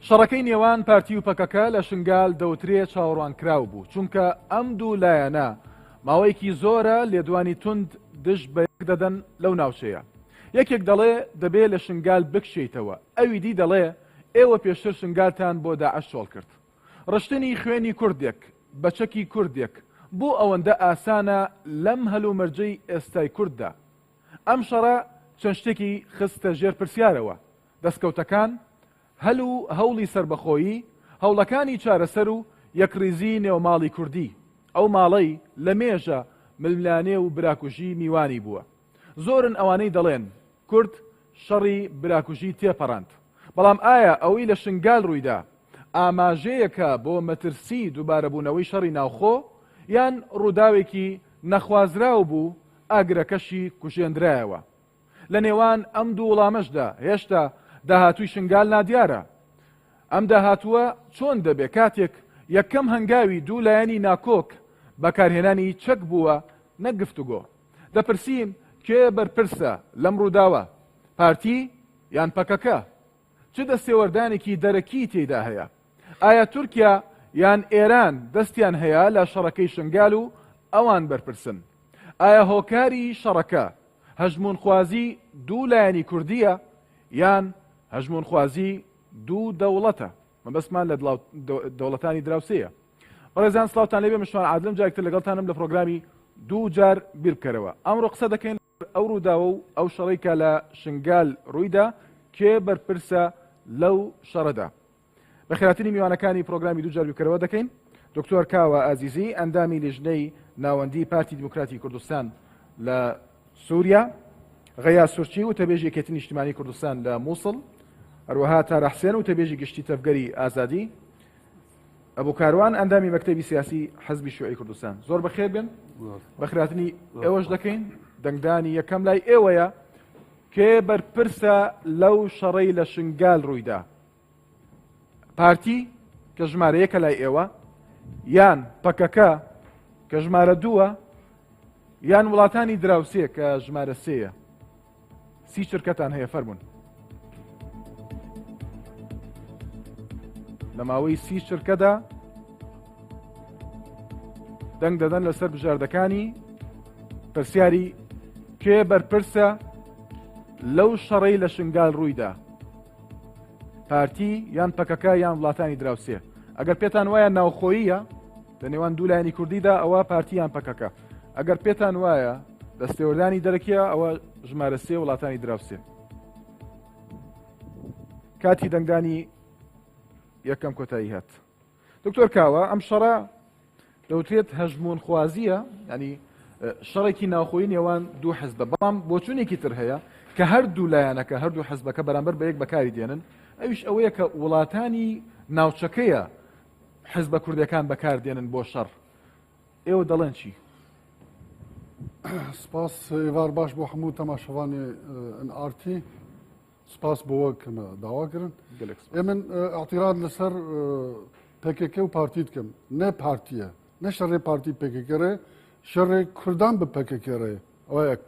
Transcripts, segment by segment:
شەڕەکەی نێوان پارتی و پەکەکە لە شنگال دەوترێ چاوەڕوانکراو بوو، چونکە ئەم دوو لایەنە ماوەیەکی زۆرە لێدوانی توند دژ بە یەک دەدەن لەو ناوچەیە. یەکێک دەڵێ دەبێ لە شنگال بکشێیتەوە، ئەوی دی دەڵێ ئێوە پێشتر شنگالتان بۆ داعش چۆڵ کرد. ڕشتنی خوێنی کوردێک بە چەکی کوردێک بۆ ئەوەندە ئاسانە لەم هەلومەرجەی ئێستای کورددا؟ ئەم شەڕە چەند شتێکی خستە ژێر پرسیارەوە، دەستکەوتەکان، هەل و هەوڵی سەربەخۆیی، هەوڵەکانی چارەسەر و یەکڕیزی نێو ماڵی کوردی، ئەو ماڵەی لە مێژە ململانێ و براکوژی میوانی بووە. زۆرن ئەوانەی دەڵێن کورد شەڕی براکوژی تێپەڕاند، بەڵام ئایا ئەوەی لە شنگال ڕوویدا ئاماژەیەکە بۆ مەترسی دووبارەبوونەوەی شەڕی ناوخۆ یان ڕووداوێکی نەخوازراو بوو ئاگرەکەشی کوژێندرایەوە؟ لە نێوان ئەم دوو وڵامەشدا هێشتا داهاتووی شنگال نادیارە. ئەم داهاتووە چۆن دەبێ کاتێک یەکەم هەنگاوی دوو لایەنی ناکۆک بەکارهێنانی چەک بووە نەک گفتوگۆ؟ دەپرسین کێ بەرپرسە لەم ڕووداوە؟ پارتی یان پەکەکە؟ چ دەستێوەردانێکی دەرەکی تێیدا هەیە؟ ئایا تورکیا یان ئێران دەستیان هەیە لە شەڕەکەی شنگال و ئەوان بەرپرسن؟ ئایا هۆکاری شەڕەکە هەژموونخوازی دوو لایەنی کوردییە یان هەژموونخوازی دوو دەوڵەتە؟ مەبەستمان لە دەوڵەتانی دراوسێیە. بەڕێزان سڵاوتان لێبێ مشوان عادلم جارێکتر لەگەڵتانم لە پرۆگرامی دوو جار بیر بکەرەوە. ئەمڕۆ قسە دەکەین ئەو ڕووداوە و ئەو شەڕەی کە لە شنگال ڕوویدا کێ بەرپرسە لەو شەڕەدا؟ بەخێراتنی میوانەکانی پرۆگرامی دوو جار بیرکەرەوە دەکەین دکتۆر کاوە ئازیزی ئەندامی لیژنەی ناوەندی پارتی دیموکراتی کوردستان لە سووریا غەیا سورچی و تەبێژی یەکێتی نیشتیمانی کوردستان لە مووسڵ هەروەها تارا حسێن و تەبێژی گشتی تەڤگەری ئازادی ئەبوو کاروان ئەندامی مەکتەبی سیاسی حزبی شوعی کوردستان زۆر بەخێر بێن بەخراتنی ئێوەش دەکەین دەنگدانی یەکەم لای ئێوەیە کێ بەرپرسە لەو شەڕەی لە شنگال ڕوویدا پارتی کە ژمارە یەکە لای ئێوە یان پەکەکە کە ژمارە دووە یان وڵاتانی دراوسێ کە ژمارە سێیە سی چرکەتان هەیە فەرمونون لە ماوەی سی چرکەدا دەنگ دەدەن لەسەر بژاردەکانی پرسیاری کێ بەرپرسە لەو شەڕەی لە شنگال ڕوویدا پارتی یان پەکەکە یان وڵاتانی دراوسێ ئەگەر پێتان وایە ناوخۆییە لە نێوان دوو لایەنی کوردیدا ئەوە پارتی یان پەکەکە ئەگەر پێتان وایە دەستێوەردانی دەرەکیە ئەوە ژمارە سێ وڵاتانی دراوسێ کاتی دەنگدانی یەکەم کۆتایی هات دکتۆر کاوە ئەم شەڕە دەوترێت هەژموونخوازییە، یانی شەڕێکی ناوخۆیی نێوان دوو حزبە، بەڵام بۆچوونێکی تر هەیە کە هەردوو لایەنەکە هەردوو حزبەکە بەرامبەر بە یەک بەکاری دێنن، ئەویش ئەوەیە کە وڵاتانی ناوچەکەیە حزبە کوردەکان بەکاردێنن بۆ شەڕ. ئێوە دەڵێن چی؟ سپاس ئێوار باش بۆ هەموو تەماشەوانی NRT. سپاس بۆ کە مە داوا کردن ئێ من اعتراض لەسەر پکک و پارتی دکەم نە پارتیە نە شەڕێ پارتی پکک ڕێ شەڕێ کوردان بە پکک ڕێ ئەوە یەک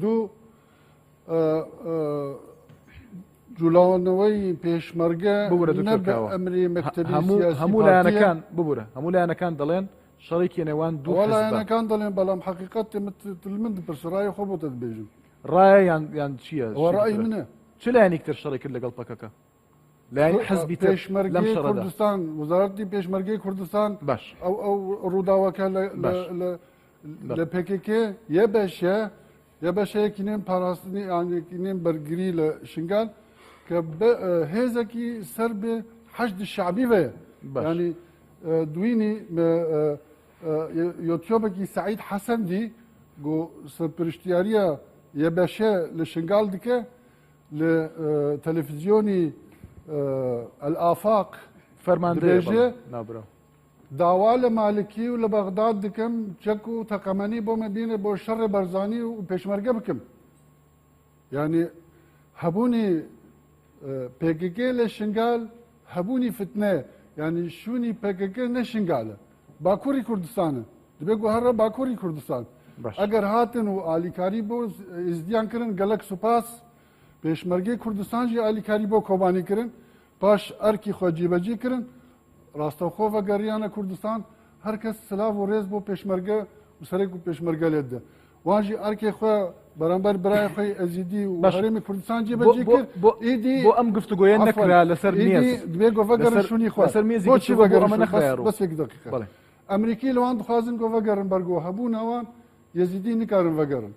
دوو جوڵانەوەی پێشمەرگە ببورە دکتۆر کاوە ئەمری مەکتەبی هەموو لایەنەکان ببورە هەموو لایەنەکان دەڵێن شەڕێکی نێوان دوو لایەنەکان دەڵێن بەڵام حقیقەت من دپرس ڕای خۆ بۆ دەبێژم ڕایە یان یان چییە؟ ئەوە ڕای منە. چ لایەنێک تر شەڕی کرد لەگەڵ پەکەکە؟ لایەنی حزبی تر لەم پێشمەرگەی شەڕەدا؟ کوردستان وەزارەتی پێشمەرگەی کوردستان باش. ئەو ئەو ڕووداوەکە لە لە باش. لە بەڵێ. لە پکک یە بەشە یە بەشەیەکی نێم پاراستنی یانێکی نێم بەرگری لە شنگال کە بە هێزێکی سەر بە حەشد شەعبی وەیە باش. یانی دوینی یۆتیۆبێکی سەعید حەسەن دی گو سەرپرشتیاریە یەبەشە لە شنگال دکە لە تەلەفزیۆنی ئەلئافاق فەرماندەیە دبێژێ ناوبراو. داوا لە مالکی و لە بەغداد دکەم چەک و تەقەمەنی بۆ مە بینێ بۆ شەڕێ بەرزانی و پێشمەرگە بکەم. یعنی هەبوونی پکک لە شنگال هەبوونی فتنەیە یعنی شوونی پکک نە شنگالە باکووری کوردستانە دەبێ گوهەڕە باکووری کوردستان ئەگەر هاتن و ئالیکاری بۆ ئیزدیان کردن گەلک سوپاس پێشمەرگەی کوردستان ژی ئالیکاری بۆ کۆبانی کردن. پاش ئەرکی خۆ جیبەجی کردن ڕاستەوخۆ ڤەگەریانە کوردستان هەر کەس سلاڤ و ڕێز بۆ پێشمەرگە و سەرێک و پێشمەرگە لێت دە وانژی ئەرکێ خۆ بەرامبەر برای خۆی ئەزیدی و هەرێمی کوردستان جێبەجێ کرد بۆ ئیدی بۆ ئەم گفتوگۆیە نەکرا لەسەر مێز دبێ گۆ ڤەگەرن شوونی خۆ لەسەر مێزی بۆچی گفتوگۆ بۆ ڤەگەرن ئەمە شوون؟ نەخرایە ڕوو. بەس یەک دەقیقە بەڵێ. ئەمریکی لەوان دخوازن گۆ ڤەگەرن بەرگۆ هەبوونەوە یەزیدی نکارن ڤەگەرن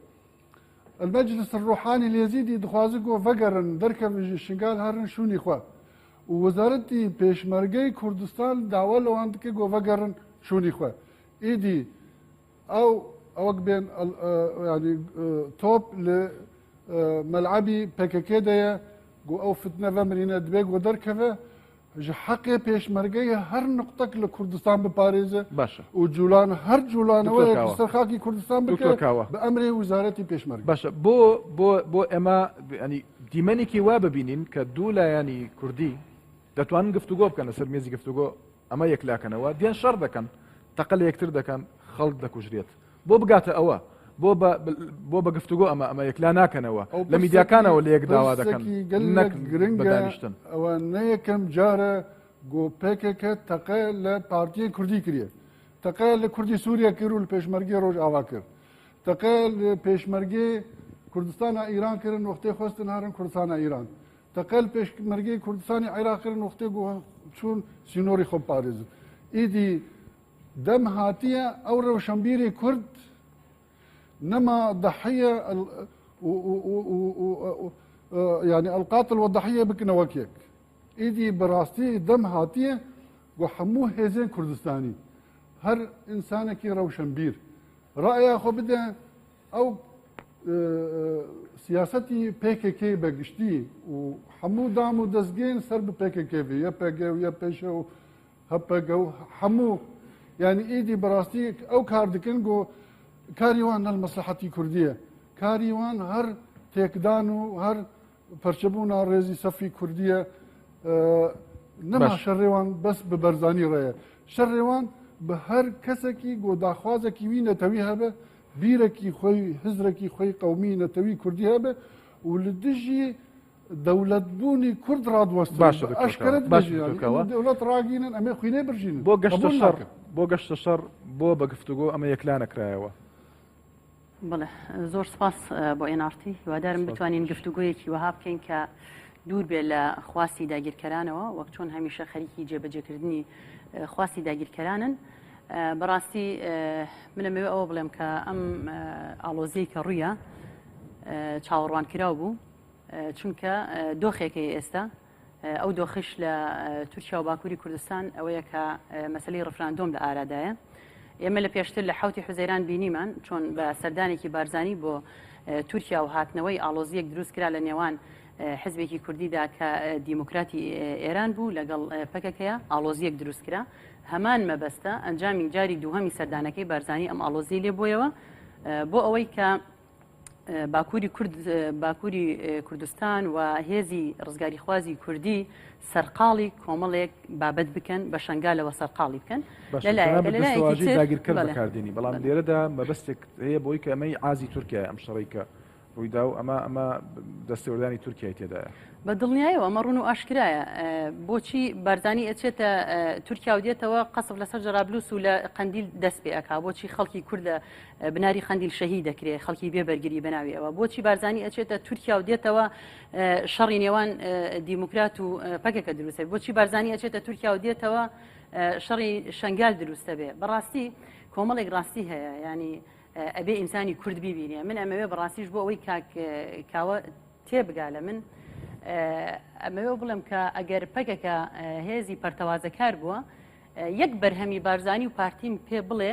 المجلس الروحاني اليزيدي دخوازه گۆ ڤەگەرن دەرکەڤن ژ شنگال هەرن شوونی خوە و وەزارەتی پێشمەرگەی کوردستان داوا لەوان دکە گۆ ڤەگەرن شوونی خوە ئیدی ئەو ئەوەک بێن ینی تۆپ لە مەلعەبی پەکەکێ دەیە گۆ ئەو فتنە ڤەمرینە دبێ گۆ دەرکەڤە ژ حەقێ پێشمەرگەی هەر نقطەک لە کوردستان بپارێزە باشە و جوولان هەر جوولانەوەیەک دکتۆر کاوە. سەر خاکی کوردستان بکە دکتۆر کاوە. بە ئەمرێ وزارەتی پێشمەرگە. باشە بۆ بۆ بۆ ئێمە ینی دیمەنێکی وا ببینین کە دوو لایەنی کوردی دەتوانن گفتوگۆ بکەن لەسەر مێزی گفتوگۆ ئەمە یەکلاکەنەوە دێن شەڕ دەکەن تەقە لە یەکتر دەکەن خەڵک دەکوژرێت بۆ بگاتە ئەوە بۆ بە بۆ بە گفتوگۆ ئەمە ئەمە یەکلا ناکەنەوە ئەو لە میدیاکانەوە لە یەک داوا دەکەن پرسێکی گەلەک نەک گرنگە بە دانیشتن. ئەوە نە یەکەم جارە گۆ پێکەکە تەقە لە پارتیە کوردی کریە تەقە لە کوردی سووریا کرد و لە پێشمەرگەی ڕۆژئاوا کرد تەقە لە پێشمەرگەی کوردستانە ئیران کردن وەختێ خواستن هەرن کوردستانە ئیران تەقە لە پێشمەرگەی کوردستانی عێراق کردن وەختێ گۆ چوون سینۆری خۆ پارێزن ئیدی دەم هاتیە ئەو ڕەوشەنبیری کورد نما ضحية يعني القاتل والضحية بکنە وەک یەک ئیدی بەڕاستی دەم هاتیە و هەموو هێزێن کوردستانی هەر ئینسانێکی ڕەوشەنبیر ڕایە خۆ بدە ئەو سیاسەتی PKK بەگشتی و هەموو دام و دەستگەین سەر بە PKK یەپەگە و یەپەشە و هەپەگە و هەموو یعنی ئیدی بەڕاستی ئەو کار دکن گۆ کاری وان نەل مەسلحەتی کوردیە کاری وان هەر تێکدان و هەر پەرچەبوونا ڕێزی سەفی کوردیە نەما باش. شەڕێوان بەس بە بەرزانی ڕێیە شەڕێوان بە هەر کەسێکی گۆداخوازێکی وی نەتەوی هەبێ بیرێکی خۆی هزرێکی خۆی قەومی نەتەوی کوردی هەبێ و لە دژی دەولەتبوونی کورد ڕادوەستن باشە دکتۆر ئەشکەرە کاوە. باشە دەبێژی دکتۆر کاوە. دەولەت ڕاگینن ئەمێ خوینێ برژینن بۆ گەشتە قبوڵ شەڕ ناکەن. بۆ گەشتە شەڕ بۆ بە گفتوگۆ ئەمە یەکلا نەکرایەوە. بەڵێ زۆر سپاس بۆ NRT هیوادارم سپاس. بتوانین گفتوگۆیەکی وەها بکەین کە دوور بێ لە خواستی داگیرکەرانەوە وەک چۆن هەمیشە خەریکی جێبەجێکردنی خواستی داگیرکەرانن. بەڕاستی من ئەمەوێ ئەوە بڵێم کە ئەم ئاڵۆزیەی کە ڕوویە چاوەڕوان کراو بوو چونکە دۆخێکی ئێستا ئەو دۆخیش لە تورکیا و باکووری کوردستان ئەوەیە کە مەسلەی ڕفراندۆم لە ئارادایە. ئێمە لە پێشتر لە حوتی حوزەیران بینیمان چۆن بە سەردانێکی بارزانی بۆ تورکیا و هاتنەوەی ئاڵۆزیەک دروست کرا لە نێوان حزبێکی کوردیدا کە دیموکراتی ئێران بوو لەگەڵ پەکەکەیە ئاڵۆزیەک دروست کرا. هەمان مەبەستە ئەنجامی جاری دووهەمی سەردانەکەی بارزانی ئەم ئاڵۆزی لێ بۆیەوە بۆ ئەوەی کە باکووری کورد باکووری کوردستان و هێزی ڕزگاریخوازی کوردی سەرقاڵی کۆمەڵێک بابەت بکەن بە شەنگالەوە سەرقاڵی بکەن باشە، لەلایەک جەنابت لەلایەکی دەستەواژەی تر داگیرکەر بەڵێ. بەکاردێنی بەڵام بەڵێ. لێرەدا مەبەستێک هەیە بۆی کە ئەمەی عازی تورکیایە ئەم شەڕەی کە ڕوویدا و ئەمە ئەمە دەستێوەردانی تورکیای تێدایە. بە دڵنیایەوە ئەمە ڕوون و ئاشکرایە. بۆچی بارزانی ئەچێتە تورکیا و دێتەوە قەسف لەسەر جەرابلوس و لە قەندیل دەست پێ ئەکا؟ بۆچی خەڵکی کورد لە بناری قەندیل شەهید دەکرێ خەڵکی بێ بەرگری بەناوی ئەوە؟ بۆچی بارزانی ئەچێتە تورکیا و دێتەوە شەڕی نێوان دیموکرات و پەکەکە دروستە؟ بۆچی بارزانی ئەچێتە تورکیا و دێتەوە شەڕی شەنگال دروستە بێ؟ بەڕاستی کۆمەڵێک ڕاستی هەیە، ینی ئەبێ ئینسانی کورد بیبینێ. من ئەمەوێ بەڕاستیش بۆ ئەوەی کاک کاوە تێبگا لە من ئەمەوێ بڵێم کە ئەگەر پەکەکە هێزی پەرتەوازەکار بووە یەک بەرهەمی بارزانی و پارتیم پێ بڵێ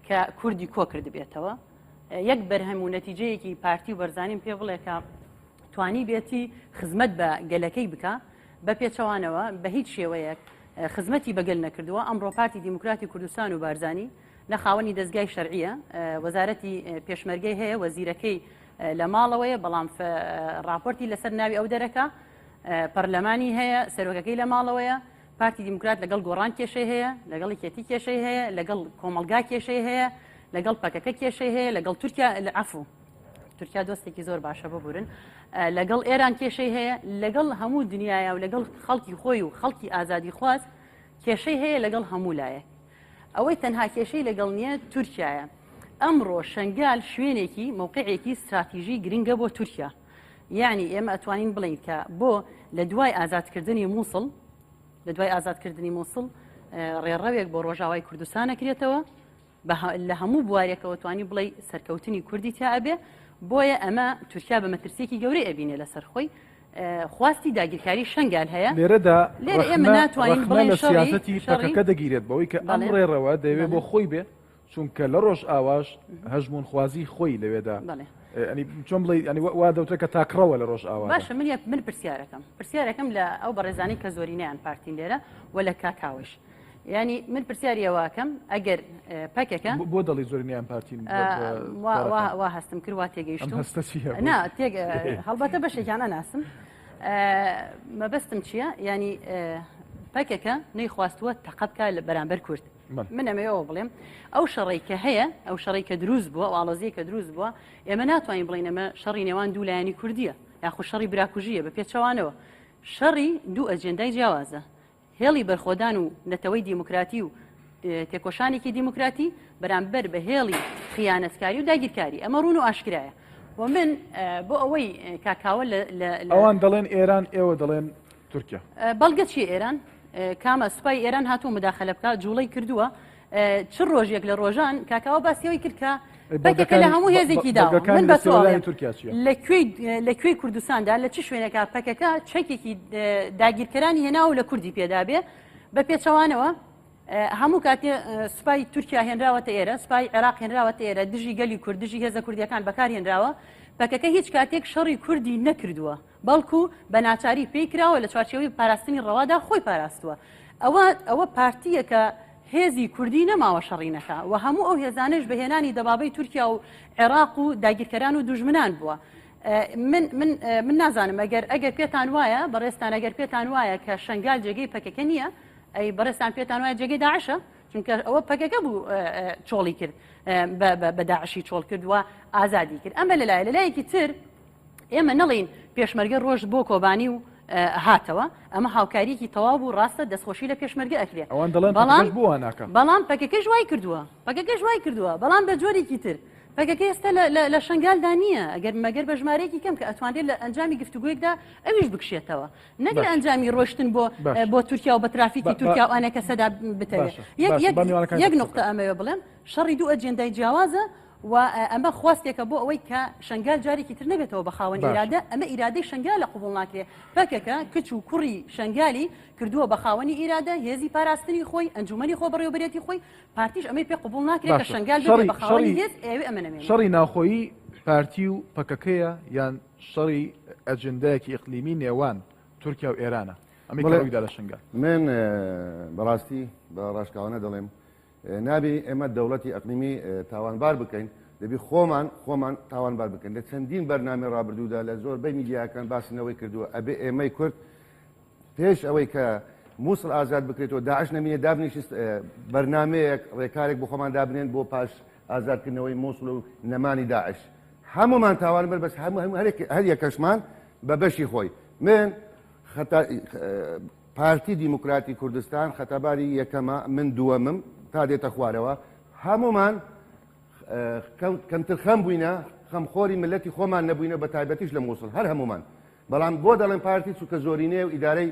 کە کوردی کۆ کردبێتەوە، یەک بەرهەم و نەتیجەیەکی پارتی و بەرزانیم پێ بڵێ کە توانی بێتی خزمەت بە گەلەکەی بکە، بە پێچەوانەوە بە هیچ شێوەیەک خزمەتی بەگەل نەکردووە. ئەمڕۆ پارتی دیموکراتی کوردستان و بارزانی نە خاوەنی دەستگای شەرعیە، وەزارەتی پێشمەرگەی هەیە، وەزیرەکەی لە ماڵەوەیە بەڵام راپۆرتی لەسەر ناوی ئەو دەرەکە، پەرلەمانی هەیە، سەرۆکەکەی لە ماڵەوەیە. پارتی دیموکرات لەگەڵ گۆڕان کێشەی هەیە، لەگەڵ یەکێتی کێشەی هەیە، لەگەڵ کۆمەڵگا کێشەی هەیە، لەگەڵ پەکەکە کێشەی هەیە، لەگەڵ تورکیا عەفو. تورکیا دۆستێکی زۆر باشە ببورن لەگەڵ ئێران کێشەی هەیە لەگەڵ هەموو دنیاە و لەگەڵ خەڵکی خۆی و خەڵکی ئازادی خواز کێشەی هەیە لەگەڵ هەموو لایەک ئەوەی تەنها کێشەی لەگەڵ نییە تورکیایە ئەمڕۆ شنگال شوێنێکی موقعێکی استراتیژی گرنگە بۆ تورکیا یعنی ئێمە ئەتوانین بڵین کە بۆ لە دوای ئازادکردنی مووسڵ لە دوای ئازادکردنی مووسڵ ڕێڕەوێک بۆ ڕۆژاوای کوردستان ئەکرێتەوە لە هەموو بوارێکەوە توانی بڵێ سەرکەوتنی کوردی تیا ئەبێ بۆیە ئەمە تورکیا بە مەترسیەکی گەورەی ئەبینێ لەسەر خۆی خواستی داگیرکاری شنگال هەیە لێرەدا لێرە ئێمە ناتوانین بڵێن لە سیاسەتی پەکەکە دەگیرێت بەوەی کە ئەم ڕێڕەوە دەیەوێت بۆ خۆی بێ چونکە لە ڕۆژئاواش هەژموونخوازی خۆی لەوێدا ئەنی چۆن بڵێ ئەنی وا دەوترێت کە تاکڕەوە لە ڕۆژئاوا. باشە من یەک من پرسیارەکەم پرسیارەکەم لە ئەو بەڕێزانەی کە زۆرینەیان پارتین لێرە و لە کاکاوەش ینی من پرسیاری ئەوەکەم ئەگەر پەکەکە بۆ دەڵی زۆرینەیان پارتین وا هەستم کرد وا تێگەیشتم نا تێگ هەڵبەتە بەشێکیان ئەناسم مەبەستم چییە ینی پەکەکە نەیخواستووە تەقە بکە لە بەرامبەر کورد من ئەمەوێ ئەوە بڵێم ئەو شەڕەی کە هەیە ئەو شەڕی کە دروست بووە ئاڵۆزیە کە دروست بووە ئێمە ناتوانین بڵین ئەمە شەڕی نێوان دوو لایەنی کوردیە یاخود شەڕی براکوژیە بە پێچەوانەوە شەڕی دوو ئەجێندای جیاوازە هێڵی بەرخۆدان و نەتەوەی دیموکراتی و تێکۆشانێکی دیموکراتی بەرامبەر بە هێڵی خیانەتکاری و داگیرکاری ئەمە ڕوون و ئاشکرایە و من بۆ ئەوەی کاکاوە لە ئەوان دەڵێن ئێران ئێوە دەڵێن تورکیا بەڵگە چی ئێران کامە سوپای ئێران هاتووە مداخلە بکات جوڵەی کردووە چ ڕۆژێک لە ڕۆژان کاکاوە باسیەوەی کرد کە پەکەکە لە هەموو هێزێکی دا من بە تورکیا لە کوێی کوردستاندا لە چ شوێنێکا پەکەکە چەکێکی داگیرکەرانی هێناوە لە کوردی پێدابێ بە پێچەوانەوە هەموو کاتێ سوپای تورکیا هێنراوەتە ئێرە سوپای عێراق هێنراوەتە ئێرە دژی گەلی کورد دژی هێزە کوردیەکان بەکار هێنراوە پەکەکە هیچ کاتێک شەڕی کوردی نەکردووە بەڵکو بە ناچاری پێی کراوە لە چوارچێوەی پاراستنی ڕەوادا خۆی پاراستووە. ئەوە ئەوە پارتییە کە هێزی کوردی نەماوە شەڕی نەکا و هەموو ئەو هێزانەش بە هێنانی دەبابەی تورکیا و عێراق و داگیرکەران و دوژمنان بووە. من من من نازانم ئەگەر ئەگەر پێتان وایە بەڕێزتان ئەگەر پێتان وایە کە شەنگال جێگەی پەکەکە نییە ئەی بەڕێزتان پێتان وایە جێگەی داعشە؟ چونکە ئەوە پەکەکە بوو چۆڵی کرد بە داعشی چۆڵ کرد و ئازادی کرد ئەمە لەلایە لەلایەکی تر ئێمە نەڵێین پێشمەرگە ڕۆشت بۆ کۆبانی و هاتەوە ئەمە هاوکاریەکی تەواو بوو ڕاستە دەستخۆشی لە پێشمەرگە ئەکرێ ئەوان دەڵێن بەڵام بۆ ناکە بەڵام پەکەکەش وای کردووە پەکەکەش وای کردووە بەڵام بە جۆرێکی تر پەکەکە ئێستا لە شنگالدا نییە ئەگەر مەگەر بە ژمارەیەکی کەم کە ئەتوانرێت لە ئەنجامی گفتوگویەکدا ئەویش بکشێتەوە نەک لە ئەنجامی ڕۆشتن بۆ بۆ تورکیا و بە ترافیکی تورکیا و ئەنە کەسەدا بتەوێت یەک نقطە ئەمەوێ بڵێم شەڕی دوو ئەجێندای جیاوازە و ئەمە خواستێکە بۆ ئەوەی کە شەنگال جارێکی تر نەبێتەوە بە خاوەن ئیرادە، ئەمە ئیرادەی شەنگالە قبوڵ ناکرێ، پەکەکە کچ و کوڕی شەنگالی کردووە بە خاوەنی ئیرادە، هێزی پاراستنی خۆی، ئەنجومەنی خۆبەڕێوەبەرێتی خۆی، پارتیش ئەمەی پێ قبوڵ ناکرێ کە شەنگال ببێ بە خاوەنی هێز، ئەیەوێ ئەمە نەمێنێ. شەڕی ناوخۆیی پارتی و پەکەکەیە یان شەڕی ئەجندایەکی ئیقلیمی نێوان تورکیا و ئێرانە؟ ئەمەی کە ڕوویدا لە شنگال. من بەڕاستی بە ڕاشکاوانە دەڵێم نابی ئێمە دەوڵەتی ئەقلیمی تاوانبار بکەین، دەبی خۆمان خۆمان تاوانبار بکەین. لە چەندین بەرنامەی ڕابردوودا لە زۆربەی میدیاکان باسی لەوەی کردووە ئەبێ ئێمەی کورد پێش ئەوەی کە مووسڵ ئازاد بکرێتەوە داعش نەمینێ دابنیشت بەرنمەیەک ڕێکارێک بۆ خۆمان دابنێن بۆ پاش ئازادکردنەوەی مووسڵ و نەمانی داعش. هەمومان تاوان بەر بەس هەموو هەر یەکەشمان بە بەشی خۆی. من خەتا پارتی دیموکراتی کوردستان خەتاباری یەکەمە من دووەمم تا دێتە خوارەوە هەمومان کەمتر خەم بووینە خەمخۆری ملەتی خۆمان نەبووینە بە تایبەتیش لە مووسڵ هەر هەمومان بەڵام بۆ دەڵێن پارتی چووکە زۆرینەیە و ئیدارەی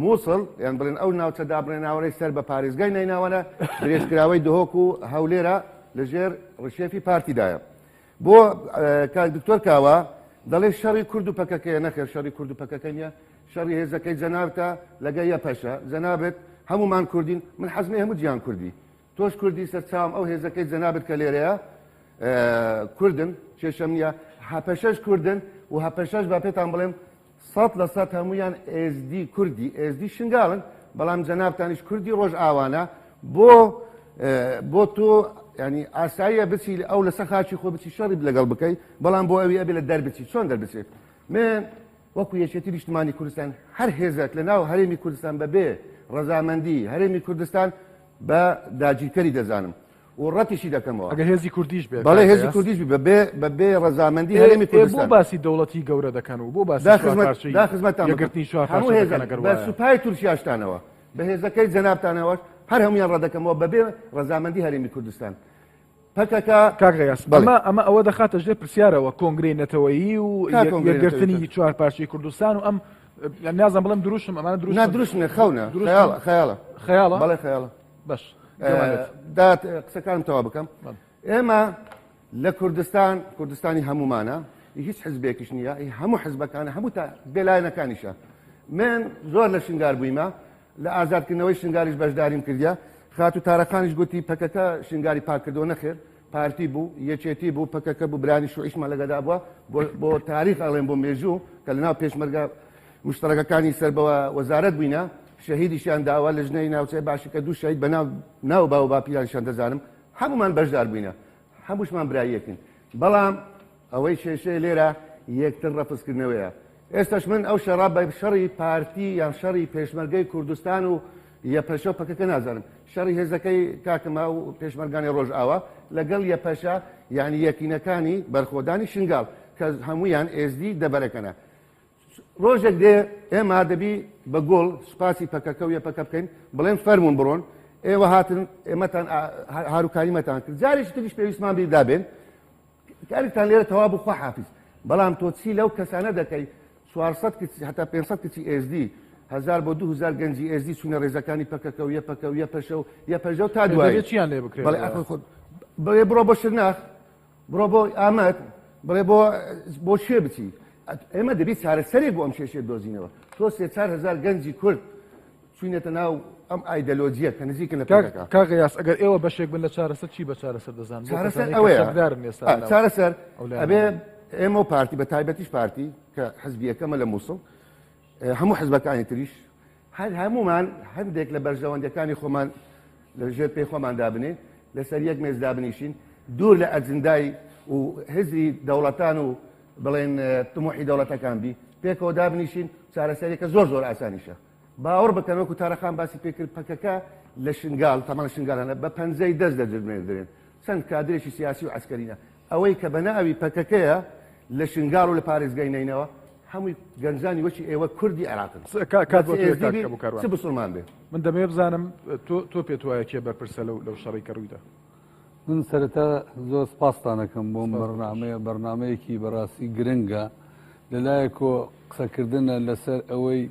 مووسڵ یان بڵێن ئەو ناوچە دابڕێناوەی سەر بە پارێزگای نەیناوەە درێژکراوەی دهۆک و هەولێرە لەژێر ڕشێفی پارتیدایە بۆ کاک دکتۆر کاوە دەڵێ شەڕی کورد و پەکەکەیە نەخێر شەڕی کورد و پەکەکە نیە شەڕی هێزەکەی جەنابتە لەگە یەپەشە جەنابت هەمومان کوردین من حەزمی هەموو جیان کوردی تۆش کوردی سەرچاوم ئەو هێزەکەی جەنابت کە لێرەیە کوردن کێشەم نییە هەپەشەش کوردن و هەپەشەش با پێتان بڵێم 100% هەمویان ئێزدی کوردی ئێزدی شنگالن بەڵام جەنابتانیش کوردی ڕۆژئاوانە بۆ بۆ تۆ ینی ئاساییە بچی ئەو لەسەر خاچی خۆ بچی شەڕی لەگەڵ بکەی بەڵام بۆ ئەوی ئەبێ لە دەربچی چۆن دەربچێت من وەکو یەکێتی نیشتمانی کوردستان هەر هێزێک لە ناو هەرێمی کوردستان بەبێ ڕەزامەندی هەرێمی کوردستان بە داگیرکەری دەزانم. و ڕەتیشی دەکەمەوە. ئەگەر هێزی کوردیش بێ بەڵێ کاک هێزی غیاس؟ کوردیش بی بەبێ بەبێ ڕەزامەندی ئێ هەرێمی ئێ بۆ کوردستان. باسی دەوڵەتی گەورە دەکەن و بۆ باسی دا خزمەت چوارپارچەی دا خزمەتتان بکەم. یەکگرتنی هەموو چوارپارچە هێزە دەکەن ئەگەر بە وایە؟ سوپای تورکیاشتانەوە بە هێزەکەی جەنابتانەوەش هەر هەموویان ڕەدەکەمەوە بەبێ ڕەزامەندی هەرێمی کوردستان. پەکەکە کاک غیاس بەڵێ. ئەمە ئەمە ئەوە دەخاتە ژێر پرسیارەوە کۆنگرەی نەتەوەیی و کاک کۆنگرەی یەکگرتنی نەتەوەیی چوارپارچەی کوردستان و ئەم نازانم بڵێم دروشم ئەمانە دروشم نا دروشم نیە خەونە دروشم خەیاڵە خەیاڵە خەیاڵە بەڵێ خەیاڵە باش گەمان بێت. دا قسەکانم تەواو بکەم بەڵێ. ئێمە لە کوردستان کوردستانی هەمومانە هیچ حزبێکیش نییە هەموو حزبەکانە هەموو تا بێلایەنەکانیشە من زۆر لە شنگار بوویمە لە ئازادکردنەوەی شنگاریش بەشداریم کردیە خاتوو تارەخانیش گوتی پەکەکە شنگاری پاک کردەوە نەخێر پارتی بوو یەکێتی بوو پەکەکە بوو برانی شوعیشمان لەگەدا بووە بۆ تاریخ ئەڵێن بۆ مێژوو کە لەناو پێشمەرگە مشتەرەکەکانی سەر بەوە وەزارەت بووینە شەهیدیشیان داوە لە ژنەی ناوچەی باشی کە دوو شەهید بە ناو ناو باو باپیرانیشان دەزانم هەمومان بەشدار بووینە هەمووشمان برایەکین بەڵام ئەوەی کێشەیە لێرە یەکتر ڕەفزکردنەوەیە. ئێستاش من ئەو شەڕە بە شەڕی پارتی یان شەڕی پێشمەرگەی کوردستان و یەپەشە و پەکەکە نازانم. شەڕی هێزەکەی کاکەمە و پێشمەرگانی ڕۆژئاوا لەگەڵ یەپەشە یانی یەکینەکانی بەرخۆدانی شنگال کە هەموویان ئێزدی دەبەرەکەنە. ڕۆژێک دێ ئێمە دەبی بە گوڵ سوپاسی پەکەکە و یەپەکە بکەین بڵێن فەرمونون بڕۆن ئێوە هاتن ئێمەتان هاروکاریمەتان کرد جارێکی تریش پێویستمان بیردابێن کارتان لێرە تەوا بوو خواحافیز بەڵام تۆ چی لەو کەسانە دەکەی 400 کچ هەتا 500 کچی ئێزدی هزار بۆ 2000 گەنجی ئێزدی چوونە ڕێزەکانی پەکەکە و یەپەکە و یەپەشە و یەپەژە و تا دوایی چیان لێ بکرێت بەڵێ ئەخۆ خۆ بڵێ بڕۆ بۆ شرناخ بڕۆ بۆ ئامەد بڵێ بۆ بۆ شوێ بچی ئێمە دەبێت چارەسەرێک بۆ ئەم کێشەیە بدۆزینەوە تۆ سێ 4000 گەنجی کورد چوینەتە ناو ئەم ئایدەلۆجیە کە نزیکن لە پەکەکە. کاک غیاس ئەگەر ئێوە بەشێک بن لە چارەسەر چی بە چارەسەر دەزانن؟ بۆ چارەسەر کەسانەی کە ئەوەیە چەکدارن ئێستا ئا، لەناو چارەسەر ئەو لایەنانە. ئەبێ ئێمە و پارتی بە تایبەتیش پارتی کە حزبی یەکەمە لە مووسڵ هەموو حزبەکانی تریش هەر هەمومان هەندێک لە بەرژەوەندەکانی خۆمان لە ژێر پێی خۆمان دابنێ لەسەر یەک مێز دابنیشین دوور لە ئەجندای و هزری دەوڵەتان و بڵێن تموحی دەوڵەتەکان بی پێکەوە دابنیشین چارەسەرێکە زۆر زۆر ئاسانیشە باوەڕ بکەن وەکو تارەخان باسی پێکرد پەکەکە لە شنگال تەمان شنگال هەنە بە پەنجەی دەست دەجرمێندرێن چەند کادرێکی سیاسی و عسکەرینە ئەوەی کە بە ناوی پەکەکەیە لە شنگال و لە پارێزگای نەینەوە هەمووی گەنجانی وەکی ئێوە کوردی عێراقن کات بۆ چ تۆیە ئێزدی کاک بی ئەبو کاروان چ بسوڵمان بێ. من دەمەوێ بزانم تۆ تۆ پێت وایە کێ بەرپرسە لەو لەو شەڕەی کە ڕوویدا؟ من سەرەتا زۆر سپاستان ئەکەم بۆم سپاس بۆ تۆش. بەرنامەیە بەرنامەیەکی بەڕاستی گرنگە لەلایەکۆ قسەکردنە لەسەر ئەوەی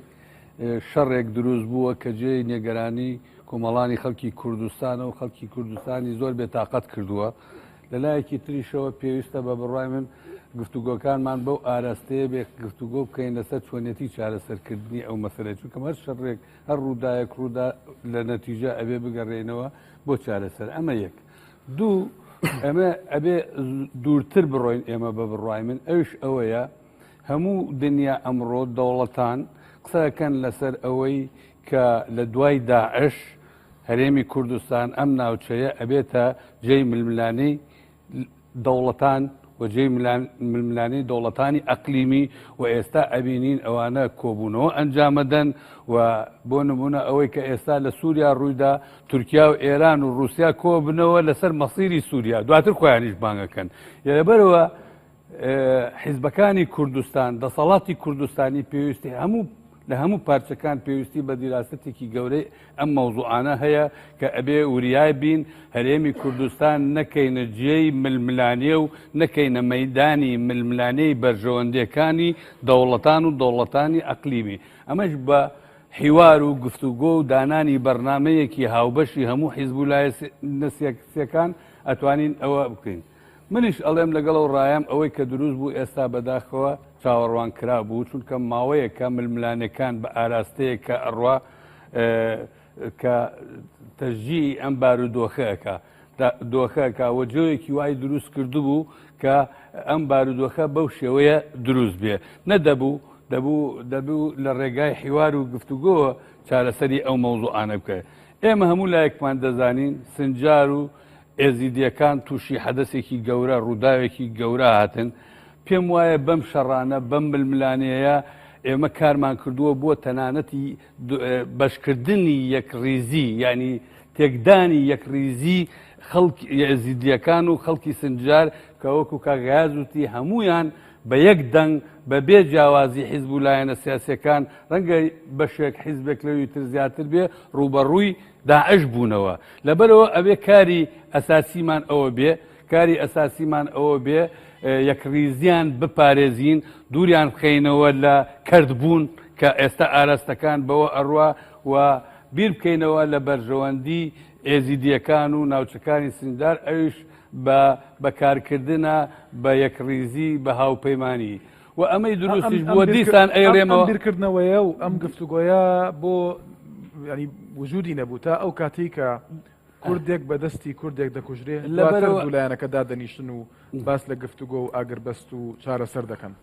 شەڕێک دروست بووە کە جێی نێگەرانی کۆمەڵانی خەڵکی کوردستانە و خەڵکی کوردستانی زۆر بێتاقەت کردووە لەلایەکی تریشەوە پێویستە بە بڕوای من گفتوگۆکانمان بەو ئاراستەیە بێ گفتوگۆ بکەین لەسەر چۆنیەتی چارەسەرکردنی ئەو مەسەلەیە چونکە هەر شەڕێک هەر ڕوودایەک ڕوودا لە نەتیجە ئەبێ بگەڕێینەوە بۆ چارەسەر ئەمە یەک دوو ئەمە ئەبێ دوورتر بڕۆین ئێمە بە بڕوای من ئەوش ئەوەیە هەموو دنیا ئەمڕۆ دەوڵەتان قسەکەن لەسەر ئەوەی کە لە دوای داعش هەرێمی کوردستان ئەم ناوچەیە ئەبێتە جێی ململانێی دەوڵەتان و جێی ململانێی دەوڵەتانی ئەقلیمی و ئێستا ئەبینین ئەوانە کۆبوونەوە ئەنجامەدەن و بۆ نمونە ئەوەی کە ئێستا لە سووریا ڕوویدا تورکیا و ئێران و رووسیا کۆبنەوە لەسەر مەسیری سووریا دواتر خۆیانیش بانگەکەن لەبەرەوە حیزبەکانی کوردستان، دەسەڵاتی کوردستانی پێویستی هەموو لە هەموو پارچەکان پێویستی بە دیراسەتێکی گەورەی ئەم مەوزوعانە هەیە کە ئەبێ وریای بین هەرێمی کوردستان نەکەینە جێی ململانێ و نەکەینە مەیدانی ململانێی بەرژەوەندیەکانی دەوڵەتان و دەوڵەتانی ئەقلیمی ئەمەش بە حیوار و گفتوگۆ و دانانی بەرنامەیەکی هاوبەشی هەموو حیزب و لایەنە سیاسیەکان ئەتوانین ئەوە بکەین. منیش ئەڵێم لەگەڵ ئەو ڕایەم ئەوەی کە دروست بوو ئێستا بەداخەوە چاوەڕوان کرا بوو چونکە ماوەیەکە ململانێکان بە ئاراستەیەک کە ئەڕوا کە تەژجیعی ئەم بارودۆخەکە دۆخەکە و جۆیەکی وای دروست کردبوو کە ئەم بارودۆخە بەو شێوەیە دروست بێ نەدەبوو دەبوو دەبوو لە ڕێگای حیوار و گفتوگۆوە چارەسەری ئەو مەوزوعانە بکەێت ئێمە هەموو لایەکمان دەزانین سنجار و ئێزیدییەکان تووشی حەدەسێکی گەورە، ڕووداوێکی گەورە هاتن. پێم وایە بەم شەڕانە، بەم ململانێیە ئێمە کارمان کردووە بۆ تەنانەتی بەشکردنی یەکڕیزی، یانی. تێکدانی یەکڕیزی خەڵکی ئێزیدییەکان و خەڵکی سنجار کە وەکو کاک غیاز وتی هەموویان بە یەک دەنگ بە بێ جیاوازی حیزب و لایەنە سیاسیەکان ڕەنگە بەشێک حیزبێک لەوی تر زیاتر بێ ڕووبەڕووی داعش بوونەوە لەبەرەوە ئەبێ کاری ئەساسیمان ئەوە بێ کاری ئەساسیمان ئەوە بێ یەکڕیزیان بپارێزین دووریان بخەینەوە لە کەرتبوون کە ئێستا ئاراستەکان بەوە ئەڕوا و بیر بکەینەوە لە بەرژەوەندی ئێزیدیەکان و ناوچەکانی سنجار ئەویش بە بەکارکردنە بە یەکڕیزی بە هاوپەیمانی و ئەمەی دروستیش بووە دیسان ئەیڵێمەوە. ئەم بیرکردنەوەیە و ئەم گفتوگۆیە بۆ ینی وجودی نەبوو تا ئەو کاتەی کە کوردێک بە دەستی کوردێک دەکوژرێ لەبەر دوو لایەنەکە دادەنیشتن و باس لە گفتوگۆ و ئاگربەست و چارەسەر دەکەن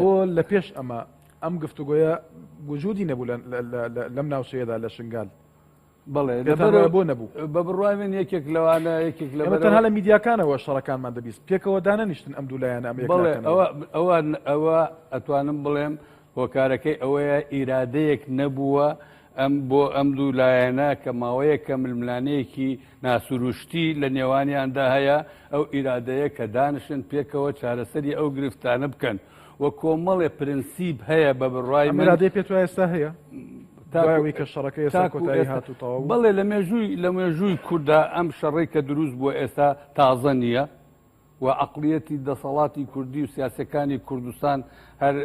بۆ لە پێش ئەمە ئەم گفتوگۆیە وجودی نەبوو لەم ناوچەیەدا لە شنگال. بەڵێ لەبەر بۆ نەبوو بە بڕوای من یەکێک لەوانە یەکێک لە تەنها لە میدیاکانەوە شەڕەکانمان دەبیست پێکەوە دانەنیشتن ئەم دوو لایەنە ئەم بەڵێ ئەوە ئەوە ئەوە ئەتوانم بڵێم هۆکارەکەی ئەوەیە ئیرادەیەک نەبووە ئەم بۆ ئەم دوو لایەنە کە ماوەیە کە ململانەیەکی ناسروشتی لە نێوانیاندا هەیە ئەو ئیرادەیە کە دانیشن پێکەوە چارەسەری ئەو گرفتانە بکەن و کۆمەڵێ پرنسیپ هەیە بە بڕوای من ئەم ئیرادەیە پێت وایە ئێستا هەیە؟ دوای ئەوەی کە شەڕەکە ئێستا کۆتایی هات و تەواو بوو؟ بەڵێ لە مێژووی لە مێژووی کورددا ئەم شەڕەی کە دروست بووە ئێستا تازە نییە و عەقڵیەتی دەسەڵاتی کوردی و سیاسەکانی کوردستان هەر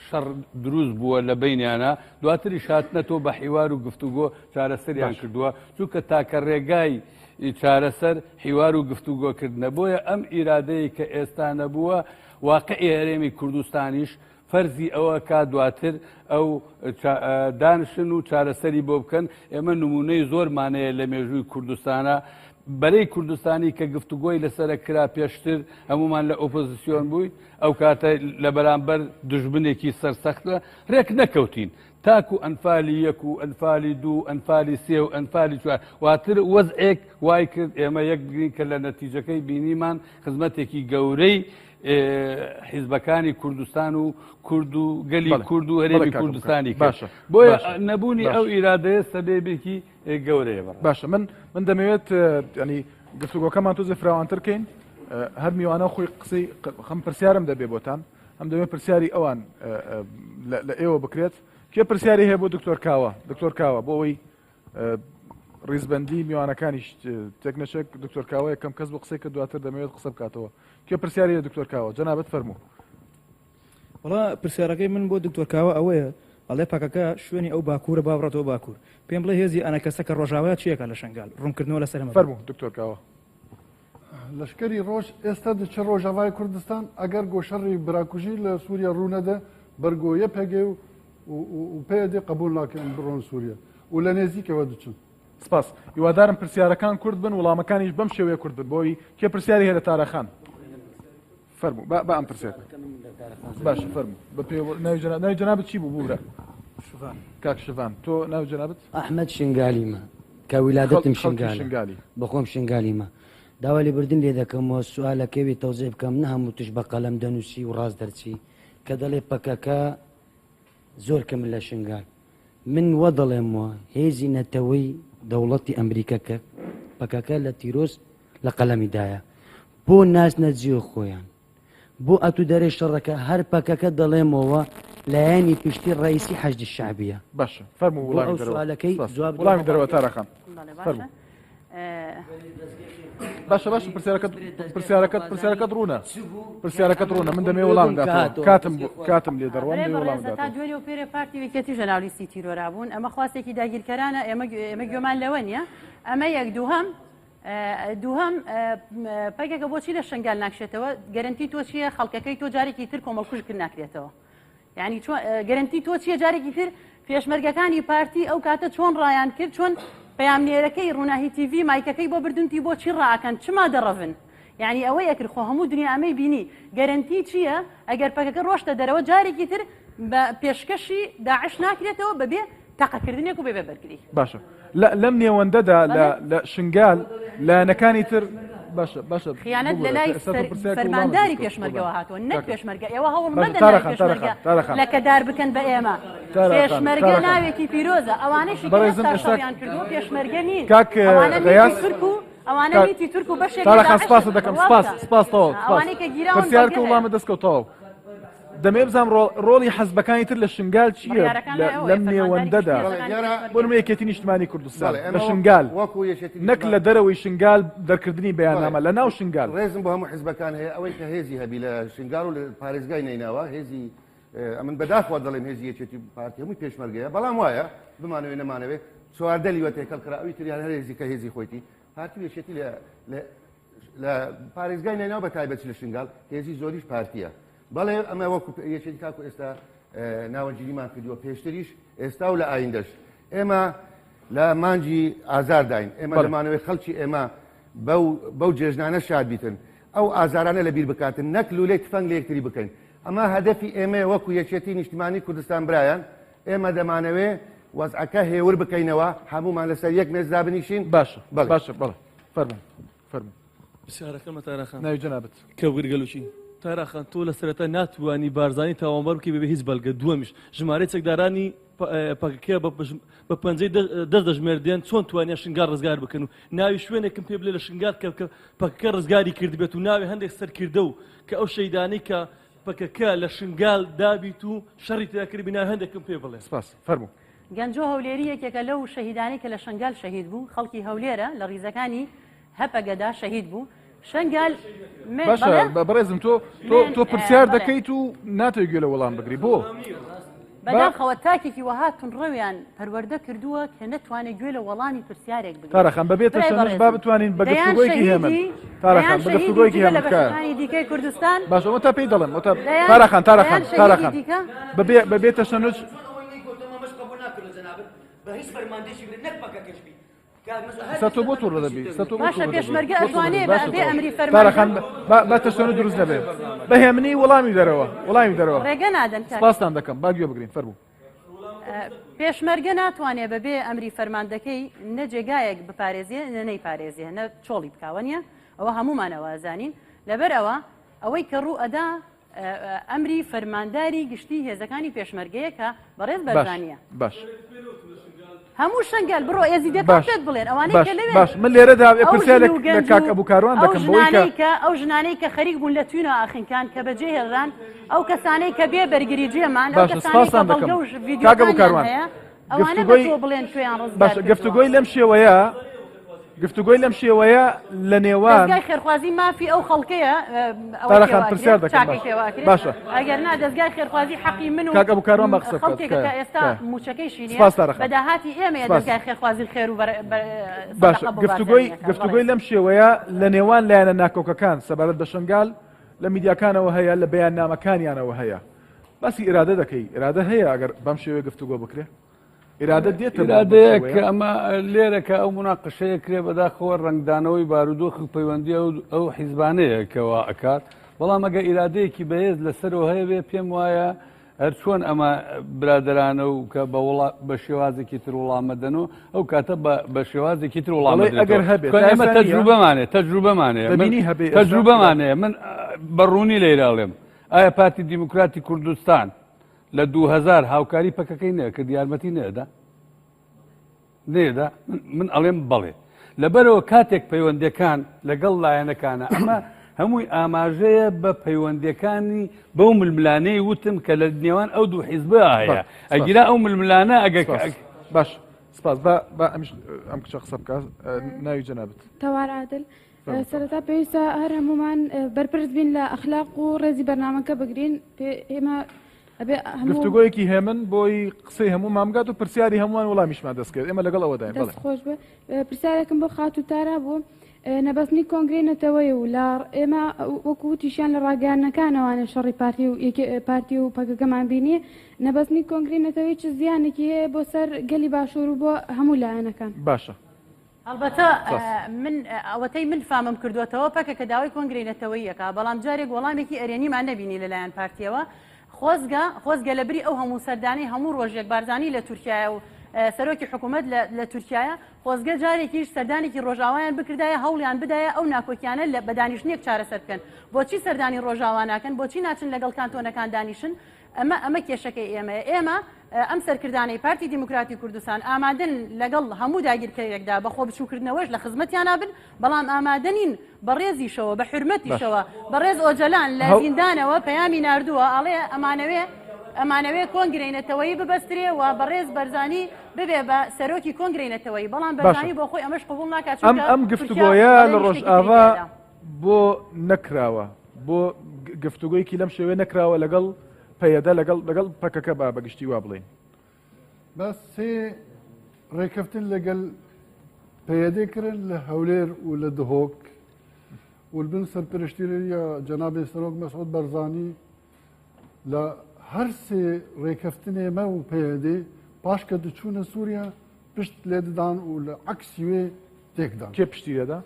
شەڕ دروست بووە لە بینیانە دواتریش هاتنەتەوە بە حیوار و گفتوگۆ چارەسەریان کردووە چونکە تاکە ڕێگای چارەسەر حیوار و گفتوگۆکردنە بۆیە ئەم ئیرادەیە کە ئێستا نەبووە واقعی هەرێمی کوردستانیش فەرزی ئەوە کا دواتر ئەو دانشن و چارەسەری بۆ بکەن ئێمە نمونەی زۆرمانەیە لە مێژووی کوردستانە بەرەی کوردستانی کە گفتوگۆی لەسرە کرا پێشتر هەمومان لە ئۆپۆزیسیۆن بووی ئەو کاتە لە بەرامبەر دژمنێکی سەرسەختە ڕێک نەکەوتین تاکو ئەنفالی یەک و ئەنفالی دوو ئەنفالی سێ و ئەنفالی چوار واتر وەزعێک وای کرد ئێمە یەک بگرین کە لە نەتیجەکەی بینیمان خزمەتێکی گەورەی حیزبەکانی کوردستان و کورد و گەلی کورد و هەرێمی کوردستانی باشە بۆیە نەبوونی ئەو ئیرادەیە سەبێبێکی گەورەیە باشە من من دەمەوێت ینی گفتوگۆکەمان تۆزێ فراوانتر کەین هەر میوانە خۆی قسەی خەم پرسیارم دەبێ بۆتان هەم دەمێ پرسیاری ئەوان لە ئێوە بکرێت کێ پرسیاری هەیە بۆ دکتۆر کاوە دکتۆر کاوە بۆ ئەوەی ڕیزبندی میوانەکانیش تێک نەچێت دکتۆر کاوە یەکەم کەس بۆ قسەی کە دواتر دەمەوێت قسە بکاتەوە کێ پرسیاری لە دکتۆر کاوە جەنابەت فەرموو وڵا پرسیارەکەی من بۆ دکتۆر کاوە ئەوەیە ئەڵێ پەکەکە شوێنی ئەو باکوورە با بڕێتەوە باکوور پێم بڵێ هێزی ئەنەکەسە کە ڕۆژاوایە چیەکە لە شنگال ڕوونکردنەوە لەسەر ئەمە فەرموو دکتۆر کاوە لەشکری ڕۆژ ئێستا دچە ڕۆژاوای کوردستان ئەگەر گۆ شەڕی براکوژی لە سووریا ڕوونەدە بەرگۆ یەپەگێ و و پەیەدێ قبول ناکەن بڕۆن سووریا و لە نێزیکەوە دچن. سپاس. هیوادارم پرسیارەکان کورت بن وڵامەکانیش بەم شێوەیە کورت بن بۆی کێ پرسیاری هەیە لە تاراخان فەرموو با با ئەم پرسیار باشە فەرموو بە پێ ناوی جەناب ناوی جەنابت چی بوو بورە شڤان کاک شڤان تۆ ناوی جەنابت ئەحمەد شنگالیمە کە ویلادەتم شنگالە شنگالی بەخۆم شنگالیمە داوا لێبردن لێ دەکەم و سوالەکەوی تەوزیح بکەم نە هەموو تش بە قەلەم دەنووسی و ڕاست دەرچی کە دەڵێ پەکەکە زۆر کەمن لە شنگال من وە دەڵێم وە هێزی نەتەوەی دەوڵەتی ئەمریکا کە پەکەکە لە تیرۆس لە قەلەمی دایە بۆ ناچنە جێ خۆیان بۆ ئەتو دەرێ شەڕەکە هەر پەکەکە دەڵێمەوە لایەنی پشتی ڕئیسی حەشدی شەعبیە باشە فەرموو بۆ وڵامی ئەو دەرەوە سوالەکەی سپاس. جواب وڵامی دەرەوە دەرەوە تارا خان بەڵێ باشە فەرموو باشە باشە پرسیارەکەت پرسیارەکەت پرسیارەکەت ڕوونە پرسیارەکەت ڕوونە من دەمەوێت وەڵام داتەوە کاتم کاتم لێ دەڕوام بەڵێ دەمەوێت وەڵام بەڕێزە تا داتەوە دوێنێ و پێرێ پارتی و یەکێتیش لە ناو لیستی تیرۆرا بوون ئەمە خواستێکی داگیرکەرانە ئێمە ئێمە گوێمان لەوە نییە ئەمە یەک دووهەم دووهەم پەکەکە بۆچی لە شنگال ناکشێتەوە گەرنتی تۆ چییە خەڵکەکەی تۆ جارێکی تر کۆمەڵکوژ کرد ناکرێتەوە یعنی گەرنتی تۆ چییە جارێکی تر پێشمەرگەکانی پارتی ئەو کاتە چۆن ڕایان کرد چۆن پەیامنێرەکەی ڕووناهی تیڤی مایکەکەی بۆ بردنتی بۆچی ڕاکەن چما دەڕەڤن یعنی ئەوەی ئەکرد خۆ هەموو دنیا ئەمەی بینی گەرنتی چییە ئەگەر پەکەکە ڕۆشتە دەرەوە جارێکی تر بە پێشکەشی داعش ناکرێتەوە بەبێ تەقەکردنێک و بەبێ بەرگری باشە لەم نێوەندەدا لە شنگال لایەنەکانی تر باشە باشە خیانەت ببورە لە لای ئێستا تۆ سەر- پرسیارێک وڵامت فەرمانداری دەستکەوت پێشمەرگەوە قوربان. هاتووە نەک کاکە. پێشمەرگە ئێوە هەوڵ باشە مەدەن تارا ناوی خان تارا پێشمەرگە خان تارا خان لەکەدار بکەن بە ئێمە تارا خان پێشمەرگە تارا خان ناوێکی پیرۆزە ئەوانەشی کە بەڕێزم ئێستا ئێستا شەڕیان کردووە پێشمەرگە نین کاک ئەوانە میتی غەیاس تورک و ئەوانە کاک میتی تورک و بەشێک لە تارا خان داعشن سپاست دەکەم بڕوا سپاس بکە سپاس تەواو سپاس ئەوانەی کە گیراون پرسیارکە بەڵگە هەیە وڵامت دەستکەوت تەواو دەمەوێ بزانم ڕۆڵی حزبەکانی تر لە شنگال چییە بڕیارەکان لای ئەوەیە لەم فەرمانداری گشتی نێوەندەدا هێزەکانی دیارە بۆ پێشمەرگەیە. نموونە یەکێتی نیشتمانی کوردستان بەڵێ لە ئێمە شنگال وەکو یەکێتی نەک نیشتمان لە دەرەوەی شنگال دەرکردنی بەڵێ بەیاننامە لە ناو شنگال ڕێزم بۆ هەموو حزبەکان هەیە ئەوەی کە هێزی هەبی لە شنگال و لە پارێزگای نەینەوا هێزی ئەمن بەداخەوە دەڵێم هێزی یەکێتی پارتی هەمووی پێشمەرگەیە بەڵام وایە بمانەوێ نەمانەوێ 14 لیوە تێکەڵ کرا ئەوی تریان هەر هێزی کە هێزی خۆیتی پارتی و یەکێتی لە لە لە پارێزگای نەینەوا بە تایبەتی لە شنگال هێزی زۆریش پارتیە بەڵێ ئەمە وەکو یەکێتی تاکو ئێستا ناوەندگیریمان کردووە پێشتریش ئێستا و لە ئایندەش ئێمە لە مانگی ئازارداین ئێمە دەمانەوەی خەڵکی ئێمە بەو بەو جێژنانە شاد بیتن ئەو ئازارانە لەبیر بکاتن نەک لولەی تفەنگ لە یەکتری بکەین ئەمە هەدەفی ئێمەیە وەکو یەکێتی نیشتمانی کوردستان برایان ئێمە دەمانەوێ وەزعەکە هێور بکەینەوە هەمومان لەسەر یەک مێز دابنیشین باشە بەڵێ. باشە بەڵێ فەرموو فەرموو پرسیارەکەمە تارا خان. ناوی جەنابت. کەوگر گەلوچی. تارا خان تۆ لە سەرەتا ناتوانی بارزانی تاوانبار بکەی بەبێ هیچ بەلگە دووەمیش ژمارەی چەکدارانی پەکەکە بە پەنجەی دەست دەژمێردێن چۆن توانیان شنگال ڕزگار بکەن و ناوی شوێنێکم پێ بلێ لە شنگال کە کە پەکەکە ڕزگاری کردبێت و ناوی هەندێک سەرکردە و کە ئەو شەیدانەی کە پەکەکە لە شنگال دابیت و شەڕی تێدا کردبی ناوی هەندێکم پێ بڵێ. سپاس. فەرموو. گەنجۆ هەولێری یەکێکە لەو شەهیدانەی کە لە شنگال شەهید بوو، خەڵکی هەولێرە، لە ڕیزەکانی هەپەگەدا شەهید بوو. شنگال من باشە بەڵێ؟ بەڕێزم تۆ تۆ من تۆ پرسیار بەڵێ. دەکەیت و ناتەوێت گوێ لە وەڵام بگری بۆ؟ با بەداخەوە تاکێکی وەها توندڕەویان پەروەردە کردووە کە نەتوانێت گوێ لە وەڵامی پرسیارێک بگرێت. تارا خان بەبێ برای تەشەنوج با بەڕێزم بتوانین بە دەیان گفتوگۆیەکی هێمن شەهیدی تارا دەیان خان بە شەهیدی گفتوگۆیەکی جگە لە هێمن تکایە بەشەکانی دیکەی کوردستان باشە ئەوە تا پێی دەڵێم ئەوە تا دەیان تارا خان تارا دەیان خان تارا شەهیدی خان دیکە بەبێ بەبێ تەشەنوج ئێستا تۆ بۆ توڕە دەبی ئێستا تۆ بۆ باشە توڕە دەبی پێشمەرگە بۆ توڕە ئەتوانێ دەبی بە باشە بێ تەواو ئەمری تارا فەرماندە خان با با تەشەنوج دروست نەبێ بە هێمنی وەڵامی دەرەوە وەڵامی دەرەوە ڕێگە نادەن کاک سپاستان دەکەم با گوێ بگرین فەرموو پێشمەرگە ناتوانێ بەبێ ئەمری فەرماندەکەی نە جێگایەک بپارێزێ نە نەیپارێزێ نە چۆڵی بکاوە نییە ئەوە هەمومانەوە ئەزانین لەبەر ئەوە ئەوەی کە ڕوو ئەدا ئەمری فەرمانداری گشتی هێزەکانی پێشمەرگەیە کە بەڕێز بەرزانیە باش هەموو شنگال بڕۆ ئێزیدەکان باش پێت بڵێن ئەوانەی باش کە لەوێن باش من لێرەدا ئەو ژن پرسیارێک و لە گەنج کاک و ئەبوو کاروان ئەو دەکەم بەوەی کە ژنانەی کە ئەو ژنانەی کە خەریک بوون لە توینە ئاخنکان کە بەجێ هێڵران ئەو کەسانەی کە بێ بەرگری جێمان ئەو باشە کەسانەی کە سپاستان بەڵگە دەکەم و کاک ئەبوو ڤیدیۆکانیان کاروان هەیە ئەوانە بە گفتوگۆی تۆ بڵێن کوێیان ڕزگار باشە کردووە گفتوگۆی لەم شێوەیە گفتوگۆی لەم شێوەیە لە نێوان دەزگای خێرخوازی مافی ئەو خەڵکەیە ئەوەی تارا خان پێوە پرسیار ئەکرێت دەکەم چاکەی باش پێوە ئەکرێت باشە ئەگەر نا دەزگای خێرخوازی حەقی من و کاک ئەبوو کاروان با قسە بکات خەڵکێکە تکایە کە ئێستا تکایە موچەکەیشی نییە سپاس تارا بە خان داهاتی ئێمەیە سپاس دەزگای خێرخوازی خێر و باشە سەدەقە بۆ گفتوگۆی بارزانییەکە بەڵێ گفتوگۆی لەم شێوەیە لە نێوان لایەنە ناکۆکەکان سەبارەت بە شنگال لە میدیاکانەوە هەیە لە بەیاننامەکانیانەوە هەیە باسی ئیرادە دەکەی ئیرادە هەیە ئەگەر بەم شێوەیە گفتوگۆ بکرێ ئیرادە دێتە بۆ بەم ئیرادەیە کە شێوەیە ئەمە لێرە کە ئەو مناقشەیە کرێ بەداخەوە ڕەنگدانەوەی بارودۆخ و پەیوەندی ئەو ئەو حیزبانەیە کەوا ئەکات بەڵام ئەگە ئیرادەیەکی بەهێز لەسەرەوە هەیە بێ پێم وایە هەر چۆن ئەمە برادەرانە و کە بە وڵا بە شێوازێکی تر وڵامەدەن و ئەو کاتە بە بە شێوازێکی تر وڵام دەڵێ ئەگەر دەدرێتەوە هەبێت کە تا ئێمە ئێستا نییە تەجروبەمانێ تەجروبەمانەیە من دەبینی هەبێ ئێستا تەجروبەمانەیە من بە ڕوونی لێرە ئەڵێم ئایا پارتی دیموکراتی کوردستان لە 2000 هاوکاری پەکەکەی نەکرد یارمەتی نەدا نێدا من ئەڵێم بەڵێ لەبەرەوە کاتێک پەیوەندەکان لەگەڵ لایەنەکانە ئەمە هەمووی ئاماژەیە بە پەیوەندەکانی بەو ململانەی وتم کە لە نێوان ئەو دوو حیزبە هەیە ئەگیرا ئەو ململانە ئەگە باش سپاس با با ئەمیش ئەم کچە قسە بکات ناوی جەنابت تەوار عادل سەرەتا پێویستە هەر هەمومان بەرپرس بین لە ئەخلاق و ڕێزی بەرنامەکە بگرین ئێمە گفتوگۆیەکی هێمن بۆی قسەی هەموومان بگات و پرسیاری هەمووان وەڵامیشمان دەستکەوێت ئێمە لەگەڵ ئەوەداین بەڵێ دەست خۆش بێ پرسیارێکم بۆ خاتوو تارا بوو نەبەستنی کۆنگرەی نەتەوەی و لە ئێمە وەکو وتیشیان لە ڕاگەیاندنەکانەوانە شەڕی پارتی و پارتی و پەکەکەمان بینی نەبەستنی کۆنگرەی نەتەوەی چ زیانێکی هەیە بۆ سەر گەلی باشوور و بۆ هەموو لایەنەکان؟ باشە هەڵبەتە من ئەوەتەی من فامم کردووەتەوە پەکەکە داوای کۆنگرەی نەتەوەیی ئەکا بەڵام جارێک وەڵامێکی ئەرێنیمان نەبینی لەلایەن پارتیەوە خۆزگە خۆزگە لە بری ئەو هەموو سەردانەی هەموو ڕۆژێک بارزانی لە تورکیایە و سەرۆکی حکوومەت لە تورکایە خۆزگە جارێکیش سەردانێکی ڕۆژاوایان بکردایە هەوڵیان بدایە ئەو ناکۆکیانە لە بە دانیشتنێک چارەسەر بکەن. بۆچی سەردانی ڕۆژاوا ناکەن؟ بۆچی ناچن لەگەڵ کانتۆنەکان دانیشن؟ ئەمە ئەمە کێشەکەی ئێمەیە. ئێمە ئەم سەرکردانەی پارتی دیموکراتی کوردستان ئامادەن لەگەڵ هەموو داگیرکەرێکدا بە خۆبچووکردنەوەش لە خزمەتیانا بن، بەڵام ئامادە نین بە ڕێزیشەوە، بە حورمەتیشەوە. بەڕێز ئۆجەلان لە زیندانەوە پەیامی ناردووە، ئەڵێ ئەمانەوێ ئەمانەوێ کۆنگرەی نەتەوەیی ببەسترێ و بەڕێز بەرزانی ببێ بە سەرۆکی کۆنگرەی نەتەوەیی، بەڵام بەرزانی بۆ خۆی ئەمەش قبوڵ ناکات، چونکە ئەم گفتوگۆیە لە ڕۆژئاڤا بۆ نەکراوە؟ بۆ گفتوگۆیەکی لەم شێوەیە نەکراوە لەگەڵ پەیەدە لەگەڵ لەگەڵ پەکەکە با بەگشتی وا بڵێین؟ بەس سێ ڕێکەفتن لەگەل پەیەدە کرن لە هەولێر و لە دهۆک و بن سەرپەرشتیریا جەنابی سەرۆک مەسعود بەرزانی لە هەر سێ ڕێکەفتنێ مە و پەیەدێ پاش کە دچوونە سووریا پشت لێ ددان و لە عەکسی وێ تێکدان. کێ پشتی لێدا؟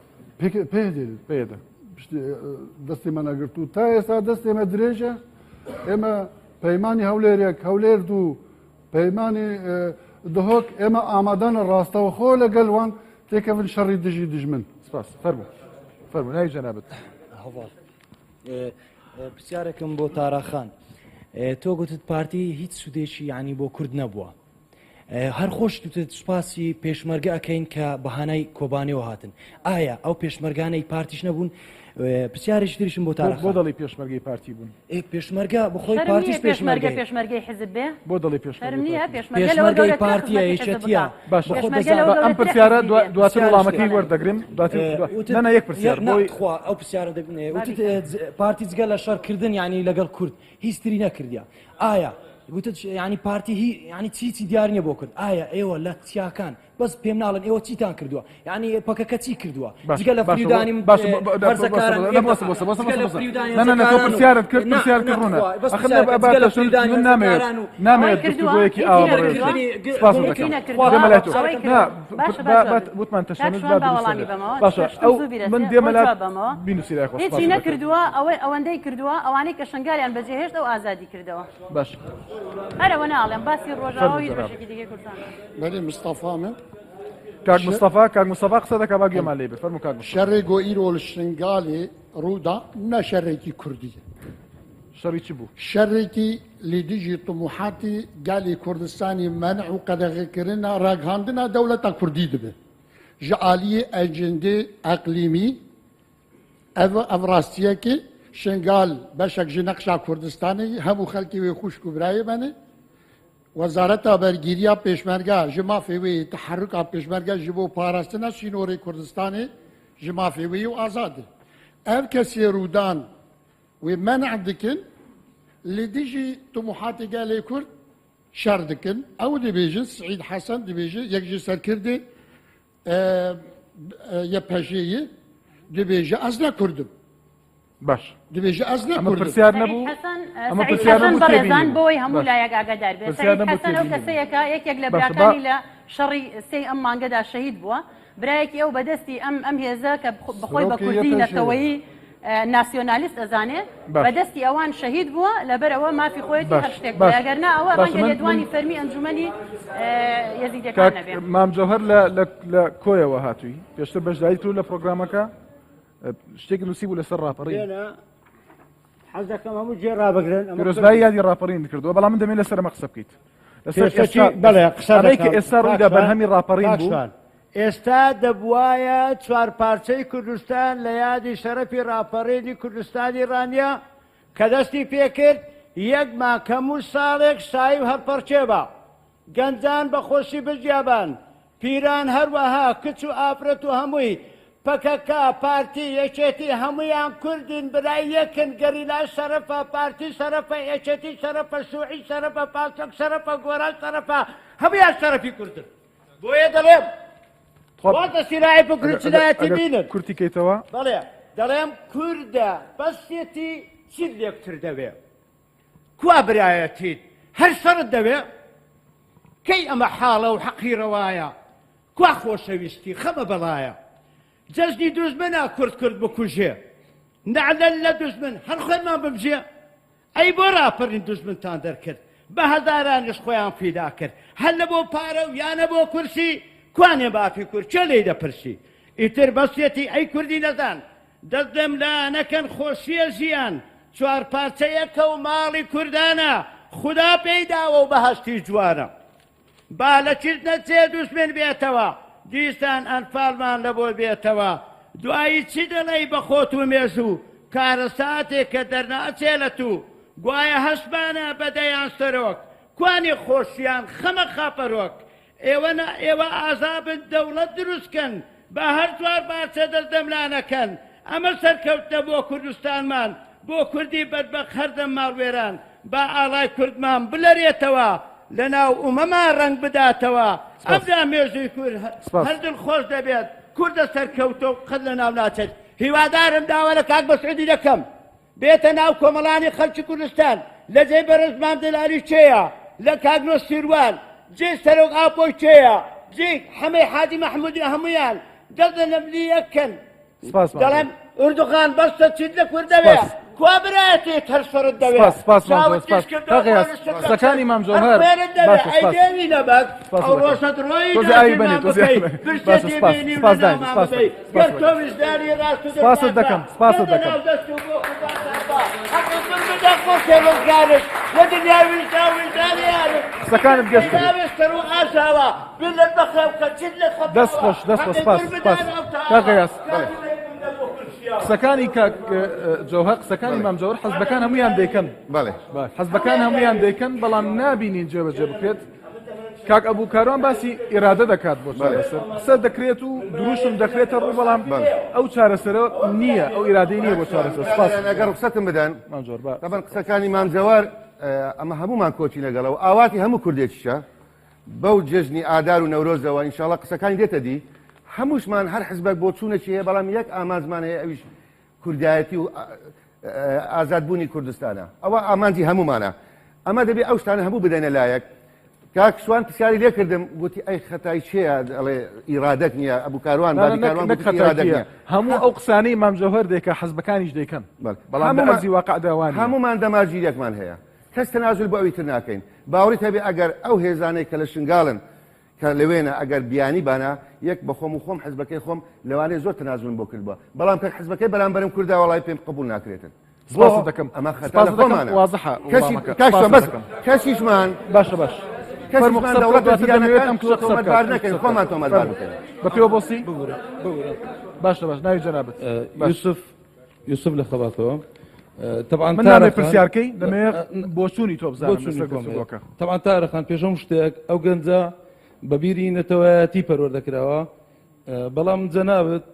پەیەدێ. پەیەدە. پشتی دەستی مە نەگرت و تا ئێستا دەستی مە درێژە. ئێمە پەیمانی هەولێر یەک، هەولێر دوو، پەیمانی دهۆک ئێمە ئامادەنە ڕاستەوخۆ لەگەل وان تێکەون شەڕی دژی دژمن. سپاس. فەرموو. فەرموو ناوی جەنابت. هەڤاڵ پرسیارێکم بۆ تارا خان. تۆ گوتت پارتی هیچ سوودێکی یعنی بۆ کورد نەبووە. هەر خۆشت وتت سوپاسی پێشمەرگە ئەکەین کە بەهانای کۆبانێەوە هاتن ئایا ئەو پێشمەرگانەی پارتیش نەبوون پرسیارێکی تریشم بۆ تارا بۆ دەڵی پێشمەرگەی پارتی بوون پێشمەرگە بخۆی پارتیش پێشمەرگە پێشمەرگەی حزب بێ بۆ دەڵی پێشمەرگە پارتیە یەکێتیە باش ئەم پرسیارە دواتر وڵامەکەی وەردەگرم دواتر نە یەک پرسیار بۆی خوا ئەو پرسیارە دەبنێ پارتی جگە لە شەڕکردن یعنی لەگەڵ کورد هیچ تری نەکردە ئایا وتت یعنی پارتی هی یعنی چی چی دیار نییە بۆ کرد ئایا ئێوە لە چیاکان بەس پێم ناڵن ئێوە چیتان کردووە یعنی پەکەکە چی کردووە جگە لە فریودانی پرسیارت کرد پرسیار کرد ڕوونە نامەوێت گفتوگۆیەکی ئاوا سپاس دەکەم وتمان تەشەنج باشە ئەو من دێمە لات بینوسی لای خۆ هیچی نەکردووە ئەوەی ئەوەندەی کردووە ئەوانەی کە شنگالیان بەجێهێشت ئەو ئازادی کردەوە باش هەر ئەوە ناڵێم باسی ڕۆژاوا و هیچ بەشێکی دیکەی کوردستان بەێ مستەفا من کاک مستەفا کاک مستەفا قسە دەکا با گوێمان لێ بێ فەرموو کاک مستەفا. شەڕێ گۆ ئیرۆ لە شنگالێ ڕوودا نە شەڕێکی کوردیە. شەڕی چ بوو؟ شەڕێکی لی دژی طموحاتی گەلی کوردستانی مەنع و قەدەغەکردنا ڕاگهاندنا دەولەتا کوردی دبێ ژ ئالیێ ئەجندێ ئەقلیمی ئەڤ ئەڤ ڕاستیەکێ شنگال بەشەک ژ نەقشا کوردستانێ هەموو خەلکێ وێ خوشک و براێ مەنێ وەزارەتا بەرگیریا پێشمەرگە ژ مافێ وێ تەحەروکا پێشمەرگە ژ بۆ پاراستنا سینۆرێ کوردستانێ ژ مافێ وێ و ئازادێ ئەڤ کەسێ ڕوودان وێ مەنع دکن لی دژی طموحاتی گەلێ کورد شەڕ دکن ئەو دبێژن سعید حەسەن دبێژێ یەک ژ سەرکردێ یەپەژەیە دبێژە ئەز نە کوردم باش دبێژە ئەز نە ئەمە پرسیار نەبوو ئەمە پرسیار نەبوو بەڕێزان بۆی هەموو لایەک ئاگادار بێت سعید حەسەن ئەو کەسەیەکە یەکێک لە براکانی لە شەڕی سێی ئەم مانگەدا شەهید بووە برایەکی ئەو بەدەستی ئەم ئەم هێزە کە بەخۆی بە کوردی نەتەوەیی ناسیۆنالیست ئەزانێ بەدەستی ئەوان شەهید بووە لەبەرئەوە مافی خۆیەتی هەر شتێک بڵێ ئەگەر نا ئەوە ڕەنگە لێدوانی فەرمی ئەنجومەنی یەزیدەکان نەبێ. مام جەوهەر لە لە کۆیەوە هاتووی پێشتر بەشداری کرد لە پرۆگرامەکە شتێک نووسی بوو لەسەر ڕاپەڕین حەز دەکەم هەموو جێ ڕابگرن پیرۆزبایی یادی ڕاپەڕین کردووە بەڵام من دەمێ لەسەر ئەمە قسە بکەیت لەسەر بەڵێ قسە کە ئێستا ڕوویدا بەرهەمی ڕاپەڕین بوو ئێستا دەبوایە چوارپارچەی کوردستان لە یادی شەرەفی ڕاپەڕینی کوردستانی ڕانیە کە دەستی پێکرد یەک مانگ هەموو ساڵێک شایی و هەڵپەڕکێ با. گەنجان بە خۆشی بژیابان، پیران هەروەها، کچ و ئافرەت و هەمووی، پەکەکە، پارتی، یەکێتی هەموویان کوردین برای یەکن، گەریلا شەرەفە، پارتی شەرەفە، یەکێتی شەرەفە، شوعی شەرەفە، پاسۆک شەرەفە، گۆران شەرەفە، هەموویان شەرەفی کوردن. بۆیە دەڵێم واز لە سیرای بگرن چنایەتی بینن کورتی کەیتەوە بەڵێ دەڵێم کوردە بەسێتی چیت لێکتر دەوێ کوا برایەتیت هەر شەڕت دەوێ کەی ئەمە حاڵە و حەقی ڕەوایە کوا خۆشەویستی خەمە بەڵایە جەژنی دوژمنە کورد کورد بکوژێ نەعلەن لە دوژمن هەر خوێنمان بمژێ ئەی بۆ ڕاپەرین دوژمنتان دەرکرد؟ بە هەزارانیش خۆیان فیدا کرد هەر لە بۆ پارە و یانە بۆ کورسی کوانێ مافی کورد کێ لێی دەپرسی ئیتر بەسیەتی ئەی کوردی نەزان دەست لەم لا نەکەن خۆشیە ژیان چوارپارچە یەکە و ماڵی کوردانە خودا پێی داوە و بەهەشتی جوانە با لە چیت نەچێ دوژمن بێتەوە دیسان ئەنفالمان لە بۆ بێتەوە دوایی چی دەڵێی بە خۆت و مێژوو کارەساتێک کە دەرناچێ لە توو گوایە هەشمانە بە دەیان سەرۆک کوانێ خۆشیان خەمە خاپەرۆک ئێوە نا ئێوە ئازابن دەوڵەت دروست کەن با هەر چوارپارچە دەست لەملا نەکەن ئەمە سەرکەوتنە بۆ کوردستانمان بۆ کوردی بەدبەخت هەردەم ماڵوێران با ئاڵای کوردمان بلەرێتەوە لەناو ئومەما ڕەنگ بداتەوە ئەمجا مێژووی کورد هەر دڵخۆش دەبێت کوردە سەرکەوتە و قەت لەناو ناچێت هیوادارم داوا لە کاک مەسعودی دەکەم بێتە ناو کۆمەڵانی خەڵکی کوردستان لە جێی بەڕێز مام جەلالی کێیە؟ لە کاک نەوشیروان جێی سەرۆک ئاپۆی کێیە؟ جێی حەمەی حاجی مەحمودی هەموویان دەست لە ملی یەک کەن سپاس مام دەڵێم ئوردوغان بەستە چیت لە کورد دەوێ سپاس. کوا برایەتیت هەر شەڕت دەوێ سپاس سپاس مام چاوت جەوهەر سپاس تیژ کردەوە کاک غیاس خۆنشتت بە قسەکانی چەند مام هەر جەوهەر خوێنت دەوێ باشە ئەی سپاس دێوی نەبەگ سپاس ئەو دەکەم ڕۆژە درۆی تۆزێ ئاوی ناچی بەنێ مام تۆزێ بکەی ئاوی بەنێ باشە برسێتی سپاس بینی و سپاس دایم لەناومان سپاس ببەی سپاس گەر تۆ دەکەم ویژدانی ڕاست و سپاست دڵپاکە دەکەم سپاست دەردە دەکەم ناو دەست و بۆ خودا با حەقی دڵ بدە خۆشێ ڕزگارت لە دنیای ویژدان ویژدانی یارت قسەکانت گەشت کرد. ناوێ سەر و ئاژاوە بیر لە بەخێو کە چیت لە خەم دەست خۆش دەست خۆش سپاس سپاس کاک غیاس بەڵێ قسەکانی کاک جەوهەر قسەکانی مام جەوهەر حەزبەکان هەمویان دەیکەن بەڵێ حەزبەکان هەمویان دەیکەن بەڵام نابینین جێبەجێ بکرێت کاک ئەبوو کاروان باسی ئیرادە دەکات بۆ چارەسەر قسە دەکرێت و دروشم دەکرێتە ڕوو بەڵام ئەو چارەسەرە نییە ئەو ئیرادەی نییە بۆ چارەسەر سپاس ئەگەر ڕوخسەتم بدەن مام جەوهەر با تەبەن قسەکانی مام جەوهەر ئەمە هەمومان کۆچی لەگەڵەوە ئاواتی هەموو کوردێکیشە بەو جەژنی ئادار و نەورۆزەوە ئینشاڵڵا قسەکانی دێتە دی هەمووشمان هەر حزبێک بۆچوونێکی هەیە بەڵام یەک ئامانجمان هەیە ئەویش کوردایەتی و ئازادبوونی کوردستانە ئەوە ئامانجی هەمومانە ئەمە دەبێ ئەو شتانە هەموو بدەنە لایەک کاک شوان پرسیاری لێ کردم گوتی ئەی خەتای چێە ئەڵێ ئیرادەک نییە ئەبوو کاروان بابی کاروان گوتی ئیرادەک نییە هەموو ئەو قسانەی مام جەوهەر دەیکا حزبەکانیش دەیکەن بەڵام لە ئەرزی واقعدا وانییە. هەمومان دەمارگیریەکمان هەیە کەس تەنازول بۆ ئەوی تر ناکەین باوەڕیت هەبێ ئەگەر ئەو هێزانەی کە لە شنگالن کە لەوێنە ئەگەر بیانی بانە یەک بە خۆم و خۆم حزبەکەی خۆم لەوانەیە زۆر تەنازولم بۆ کردبووە بەڵام کە حزبەکەی بەرامبەرم کوردە وەڵای پێم قبوڵ ناکرێتن سپاست دەکەم ئەمە خەتا سپاست لە دەکەم خۆمانە وازحە کەسی وەڵامەکە کاک سپاست شوان بەس دەکەم کەسیشمان باشە باش فەرموو کەسیشمان قسە بکە دەوڵەتە دواتر دەمەوێت جیرانەکان ئەم کچە قسە تۆمەتبار بکات ئەم نەکەین کچە خۆمان بکات تۆمەتبار فەرموو بکەین بە پێوە بۆسی ببورە ببورە باشە باش ناوی جەنابت باش یوسف یوسف لە خەباتەوە تەبعەن من تارە نامەوێت خان پرسیارکەی دەمەوێت بۆچوونی تۆ بزانم بۆچوونی لەسەر خۆم هەیە گفتوگۆکە تەبعەن تارە خان پێش هەموو شتێک ئەو گەنجە بە بیری نەتەوایەتی پەروەردە کراوە بەڵام جەنابت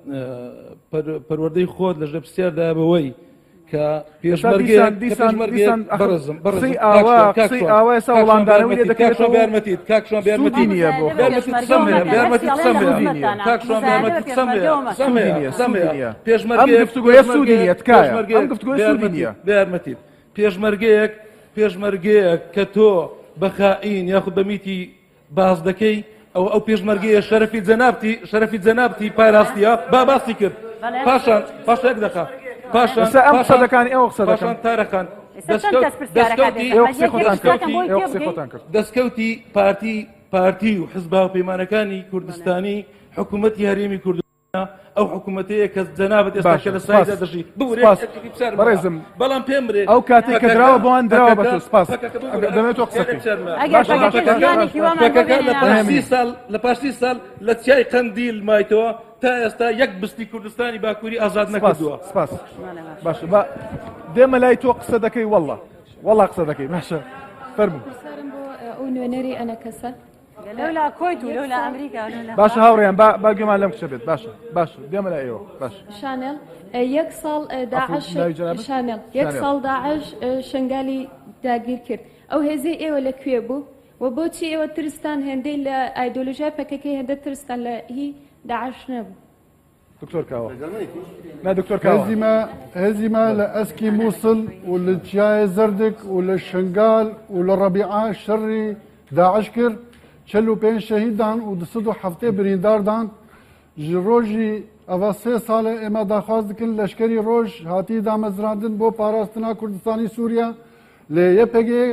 پەروەردەی خۆت لە ژێر پرسیاردایە بەوەی کە پێشمەرگەیەک دیسان کە دیسان پێشمەرگەیەک دیسان ئەخ بەڕێزم بەڕێزم قسەی کاک ئاوا شوان کاک قسەی شوان ئاوا ئێستا کاک شوان وەڵامدانەوەی لێ بە یارمەتیت کاک شوان دەکرێتەوە بە یارمەتیت کاک شوان بە سوودی یارمەتیت نییە بۆ بە یارمەتیت قسەم هەیە بە یارمەتیت قسەم سوودی هەیە نییە کاک شوان بە یارمەتیت قسەم هەیە قسەم سوودی هەیە نییە قسەم سوودی هەیە نییە ئەم پێشمەرگەیەک گفتوگۆیە سوودی پێشمەرگەیەک نییە تکایە ئەم پێشمەرگەیەک گفتوگۆیە بە سوودی یارمەتیت نییە بە یارمەتیت پێشمەرگەیەک پێشمەرگەیەک کە تۆ بە خائین یاخود بە میتی باس دەکەی ئەوە ئەو پێشمەرگەیە شەرەفی جەنابتی شەرەفی جەنابتی پاراستیە با باسی کرد پاشان پاش یەک دەقە پاشان ئێستا ئەم قسە پاشان دەکانی ئێوە قسە دەکەن پاشان تارەخان ئێستا چەند کەس پرسیارەکە دەستکەوتی ئێوە قسەی خۆتان کرد دەستکەوتی ئێوە قسەی خۆتان کرد دەستکەوتی پارتی پارتی و حزب هاوپەیمانەکانی کوردستانی حکوومەتی هەرێمی کوردستان ئەو حکوومەتەیە کە جەنابت ئێستا کە لە سایدا دەژی بورێ سپاس بەڕێزم بەڵام پێم برێ ئەو کاتێک کە دراوە بۆیان دراوە بە تۆ سپاس دەمێت تۆ قسە بکەی ئەگەر باشە پەکەکە باشە ژیانێکی وامان پەکەکە لە بۆ پاش بێنێنەوە سی ساڵ لە پاش سی ساڵ لە چیای قەندیل مایتەوە تا ئێستا یەک بستی کوردستانی باکووری ئازاد سپاس نەکردووە سپاس باشە با دێمە لای تۆ قسە دەکەی واللە واللە قسە دەکەی باشە فەرموو پرسیارم بۆ ئەو نوێنەری ئەنەکەسە لەولا کۆیت و لەولا ئەمریکا و لەولا باشە هاوڕێیان با با گوێمان لەم کچە بێت باشە باشە دێمە لای ئێوە باشە شانێل یەک ساڵ داعش عەفو ناوی جەنابت شانێل یەک شانێل ساڵ داعش شنگالی داگیر کرد ئەو هێزەی ئێوە لە کوێ بوو و بۆچی ئێوە ترستان هێندەی لە ئایدۆلۆژیای پەکەکەی هێندە ترستان لە هی داعش نەبوو دکتۆر کاوە نا دکتۆر کاوە هێزی مە هێزی مە لە ئەسکی مووسڵ و لە چیای زەردک و لە شنگال و لە ڕەبیعە شەڕی داعش کرد 45 شەهیدان و 270 برینداردان ji ڕۆژی ئەڤ سێ ساڵە ئێمە داخواز دکن لەشکری ڕۆژ هاتی دامەزراندن بۆ پاراستنا کوردستانی سووریا لێ یەپەگێ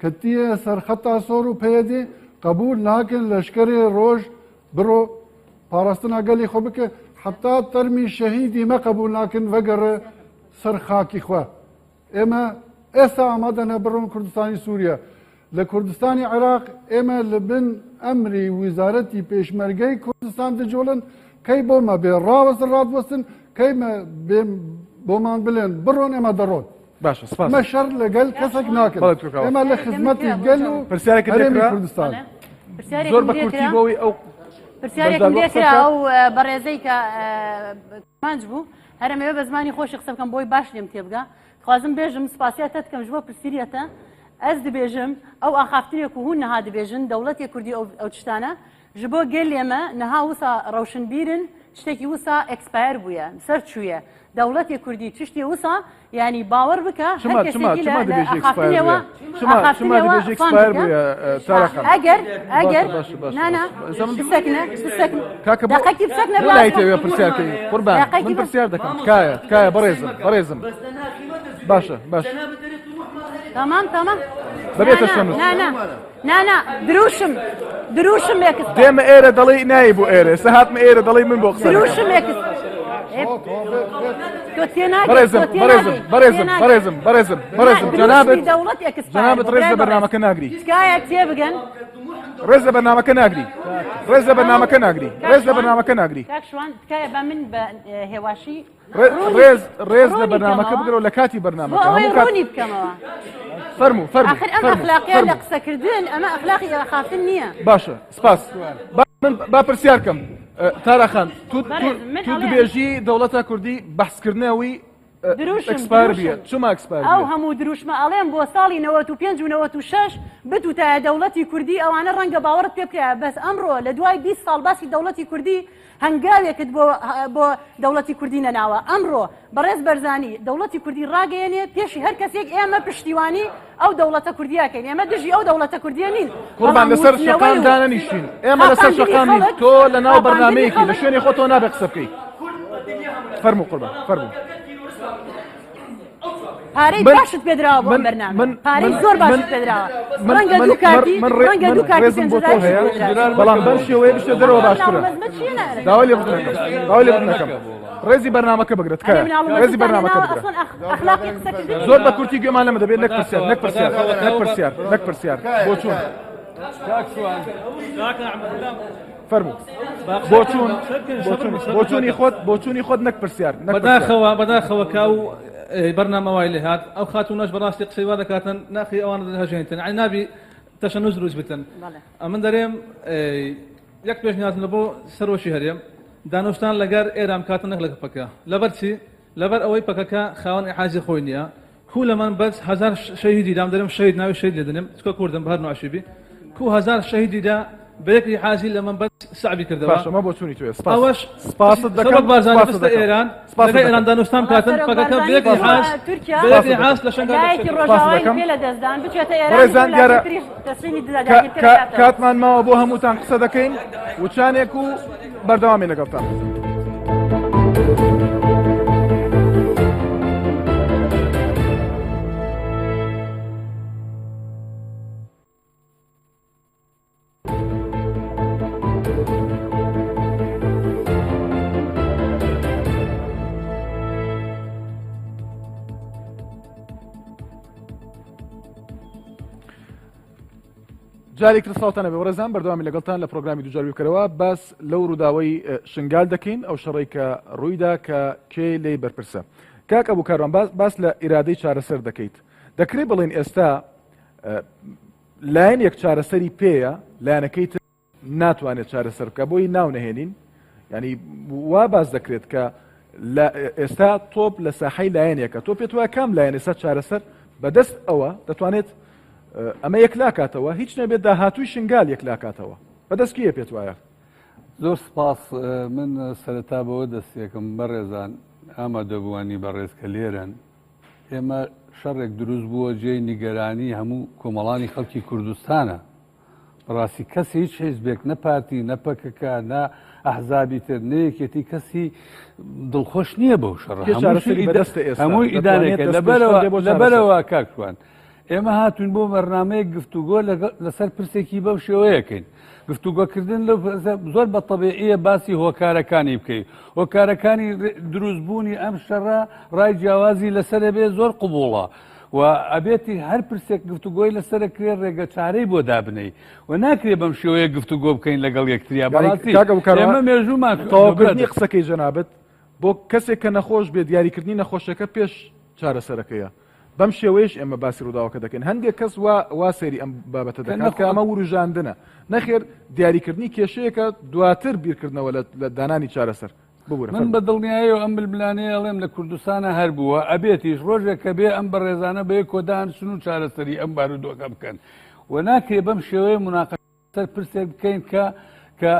کەتیە سەر خەتا سۆر و پەیەدێ قبول ناکەن لەشکرێ ڕۆژ بڕۆ پاراستنا گەلی خۆ بکە حتا تەرمی شەهیدی مە قبول ناکەن ڤەگەڕێ سەر خاکی خوە ئێمە ئێستا ئامادەنە بڕۆن کوردستانی سووریا لە کوردستانی عێراق ئێمە لە بن ئەمری ویزارەتی پێشمەرگەی کوردستان دەجوڵن کەی بۆمە بێ ڕاوەستن ڕادوەستن کەی بێ بۆمان بلێن بڕۆن ئێمە دەڕۆن باشە سپاس ئێمە شەڕ لەگەل کەسێک ناکەن ئێمە لە خزمەتی گەل و پرسیارێکت هەرێمی لێکرا؟ کوردستان زۆر بە کورتی بۆ ئەوەی ئەو پرسیارێکم بەشداربووە لێکرا قسە بکات. ئەو بەڕێزەی کە کرمانج بوو هەرەمەوێ بە زمانی خۆشی قسە بکەم بۆی باش لێم تێبگا خوازم بێژم سپاسیا تە دکەم ji بۆ پرسیریەتە ئەز دبێژم ئەو ئاخافتنێک و هون نها دبێژن دەوڵەتێ کوردی ئەو ئەو تشتانە ji بۆ گەلێ مە نها وسا ڕەوشنبیرن شتێکی وسا expire بوویە سەر چوویە دەوڵەتێ کوردی چشتێ وسا یعنی باوەڕ بکە هەر چما چما کەسێکی چما لە لە دەبێژی expire ئاخافتنەوە بووە چما چما ئاخافتنەوە دەبێژی فام expire بکە بووە تارا خان ئەگەر ئەگەر باشە باشە باشە نا نا باشە ئێستا من بسەکنە بسەکنە کاکە بۆ دقەکی بسەکنە بۆ لایتەوێ پرسیار کەی قوربان دقەکی من پرسیار دەکەم تکایە تکایە بەڕێزم بەڕێزم باشە باشە تمام تمام بەبێ تەشەنوج نا نا نا نا دروشم دروشم ئێکس دێمە ئێرە دەڵێی نایی بۆ ئێرە ئێستا هاتمە ئێرە دەڵێی من بۆ قسە دەکەم. دروشم ئێکس تۆ تێناگەی بەڕێزم تۆ بەڕێزم تێناگەی بەڕێزم تێناگەی. بەڕێزم بەڕێزم بەڕێزم دروشمی جەنابت دەوڵەت expire جەنابت بوو ڕێز برای لە بەڕێز بەرنامەکە ناگری تکایە تێبگەن ڕێز لە بەرنامەکە ناگری ڕێز لە بەرنامەکە ناگری کاک ڕێز لە شوان بەرنامەکە ناگری کاک شوان تکایە با من بە هێواشی ڕوونی ڕێز ڕێز لە ڕوونی بەرنامەکە بکەمەوە بگرەوە لە کاتی بۆ بەرنامەکە ئەوەی هەموو کات ڕوونی بکەمەوە فەرموو فەرموو آخر ئەم فەرموو ئەخلاقیە لە فەرموو قسەکردن ئەمە ئەخلاقی ئاخافتن نییە باشە سپاس با من با پرسیار کەم تارا خان تو تو بەڕێزم من تو ئەڵێم دبێژی دەوڵەتە کوردی بەحسکردنەوەی دروشم expire بیە دروشم چما expire ئەو بیە هەموو دروشمە ئەڵێم بۆ ساڵی 95 و 96 بتوتایە دەوڵەتی کوردی ئەوانە ڕەنگە باوەڕت پێ بکرایە بەس ئەمڕۆ لە دوای 20 ساڵ باسی دەوڵەتی کوردی هەنگاوێکت بۆ بۆ دەوڵەتی کوردی نەناوە. ئەمڕۆ بەڕێز بەرزانی دەوڵەتی کوردی ڕاگەیەنێ پێشی هەر کەسێک ئێمە پشتیوانی ئەو دەوڵەتە کوردیە کەین. ئێمە دژی ئەو دەوڵەتە کوردیە نین. قوربان بەڵام لەسەر وتنەوەی شەقام و دانەنیشتین ئێمە لەسەر خاپاندنی شەقام نین خەڵک تۆ لە ناو خاپاندنی بەرنامەیەکی لە خەڵک شوێنی خۆتەوە نابێ قسە بکەی فەرموو قوربان فەرموو پارەی من باشت پێدراوە بۆ من ئەم بەرنامە من پارەی من زۆر من باشت پێدراوە من ڕەنگە من دوو کارتی من ڕێ ڕەنگە من دوو کارتی ڕێزم بۆ تۆ 5000 هەیە پێدراوە بەڵام بەم شێوەیە بچێ دەرەوە ئەم باشترە ناومەزمە چییە نارە داوای لێ بردن نەکەم داوای لێ بردن نەکەم ڕێزی بەرنامەکە بگرە ئەرێ تکایە مناڵ ڕێزی مەزنتان بەرنامەکە هێناوە بگرە ئەسڵەن ئەخلاقی قسەکردن زۆر نییە بە کورتی گوێمان لەمە دەبێت نەک پرسیار بەداخەوە نەک پرسیار بەداخەوە نەک کە پرسیار نەک پرسیار بۆچوون کاک شوان فەرموو بۆچوون بۆچوون بۆچوونی خۆت بۆچوونی خۆت نەک پرسیار نەک پرسیار بەداخەوە بەداخەوە کە ئەو بەرنامە وای لێهات ئەو خاتوونەش بەڕاستی قسەی وا دەکاتن ناخی ئەوان هەژێنتن یعنی نابی تەشەنوج دروست بتن بەڵێ ئەمن دەرێم یەک پێشنیازم لە بۆ سەرۆکی هەرێم دانوستان لەگەر ئێران بکاتن نەک لەگەڵ پەکە لەبەر چی لەبەر ئەوەی پەکەکە خاوەن ئیحازی خۆی نییە کو لەمن بەس هەزار شەهیدی دام دەرم شەهید ناوی شەهید لێ دەنێم چکە کوردم بە هەر نوعشی بی کو هەزار شەهیدی دا بە یەک ئیحازی لەمن بەس سەعبی کردەوە باشە مە بۆچوونی توێ سپاس ئەوەش سپاست دەکەم سەرۆک بارزانی سپاست بستە دەکەم ئێران سپاست لەگەڵ ئێران دەکەم دانوستان وەڵا بکاتن سەرۆک پەکەکە بە بارزانی یەک بۆ ئیحاز تورکیا بە یەک سپاست ئیحاز دەکەم لە شەنگال لایەکی دەکشێتەوە سپاست ڕۆژاوای دەکەم پێ لە دەستدان بچێتە ئێران بەڕێزان دیارە لاکەی تریش تەسلیمی دادگیرکە دەکاتەوە کاتمان ماوە بۆ هەمووتان قسە دەکەین وچانێک و بەردەوامی لەگەڵتان. جارێک تر سڵاوتان هەبێ بەڕێزان بەردەوامی لەگەڵتان لە پرۆگرامی دووجار بیرکەرەوە باس لەو ڕووداوەی شنگال دەکەین ئەو شەڕەی کە ڕوویدا کە کێ لێی بەرپرسە کاک ئەبوو کاروان باس باس لە ئیرادەی چارەسەر دەکەیت دەکرێت بڵێن ئێستا لایەنێک چارەسەری پێیە لایەنەکەی تر ناتوانێت چارەسەر بکە بۆی ناو نەهێنین ینی وا باس دەکرێت کە لە ئێستا تۆپ لە ساحەی لایەنێکە تۆ پێت وایە کام لایەن ئێستا چارەسەر بەدەست ئەوە دەتوانێت ئەمە یەکلاکاتەوە هیچ نەبێت داهاتووی شنگال یەکلاکاتەوە بەدەست کێیە پێت وایە؟ زۆر سپاس من سەرەتا بەوە دەستێکم بەڕێزان ئامادەبووانی بەڕێز کە لێرەن ئێمە شەڕێک دروست بووە جێی نیگەرانی هەموو کۆمەڵانی خەڵکی کوردستانە بەڕاستی کەس هیچ حیزبێک نە پارتی نە پەکەکە نە ئەحزابی تر نە یەکێتی کەسی دڵخۆش نییە بەو شەڕە کێ چارەسەری بەدەستە ئێستا هەمووی دەتوانێت ئیدانەکە دەست لەبەرەوە پێشخەر بێ بۆ چارەسەر لەبەرەوە کاک شوان. ئێمە هاتوین بۆ بەرنامەیەک گفتوگۆ لەسەر پرسێکی بەو شێوەیەکەین. گفتوگۆکردن لەو پرسە زۆر بە تەبیعیە باسی هۆکارەکانی بکەی. هۆکارەکانی دروستبوونی ئەم شەڕە ڕای جیاوازی لەسەرە بێ زۆر قبوڵە. و ئەبێتی هەر پرسێک گفتوگۆی لەسەرە کرێ ڕێگە چارەی بۆ دابنەی و ناکرێ بەم شێوەیە گفتوگۆ بکەین لەگەڵ یەکتریا. بەڕاستی ئێمە مێژوومان تەواوکردنی قسەکەی جەنابت بۆ کەسێک کە نەخۆش بێ دیاریکردنی نەخۆشەکە پێش چارەسەرەکەیە. بەم شێوەیەش ئێمە باسی ڕووداوەکە دەکەین. هەندێک کەس وا وا سەیری ئەم بابەتە دەکات کە ئەمە وروژاندنە. نەخێر دیاریکردنی کێشەیەکە دواتر بیرکردنەوە لە دانانی چارەسەر. ببورە من بە دڵنیایەوە ئەم ململانێیە ئەڵێم لە کوردستانە هەر بووە ئەبێتیش ڕۆژێک کە بێ ئەم بەڕێزانە بە یەک کۆدانشن و چارەسەری ئەم بارودۆخە بکەن و ناکرێ بەم شێوەیە مناقەشە سەر پرسێک بکەین کە کە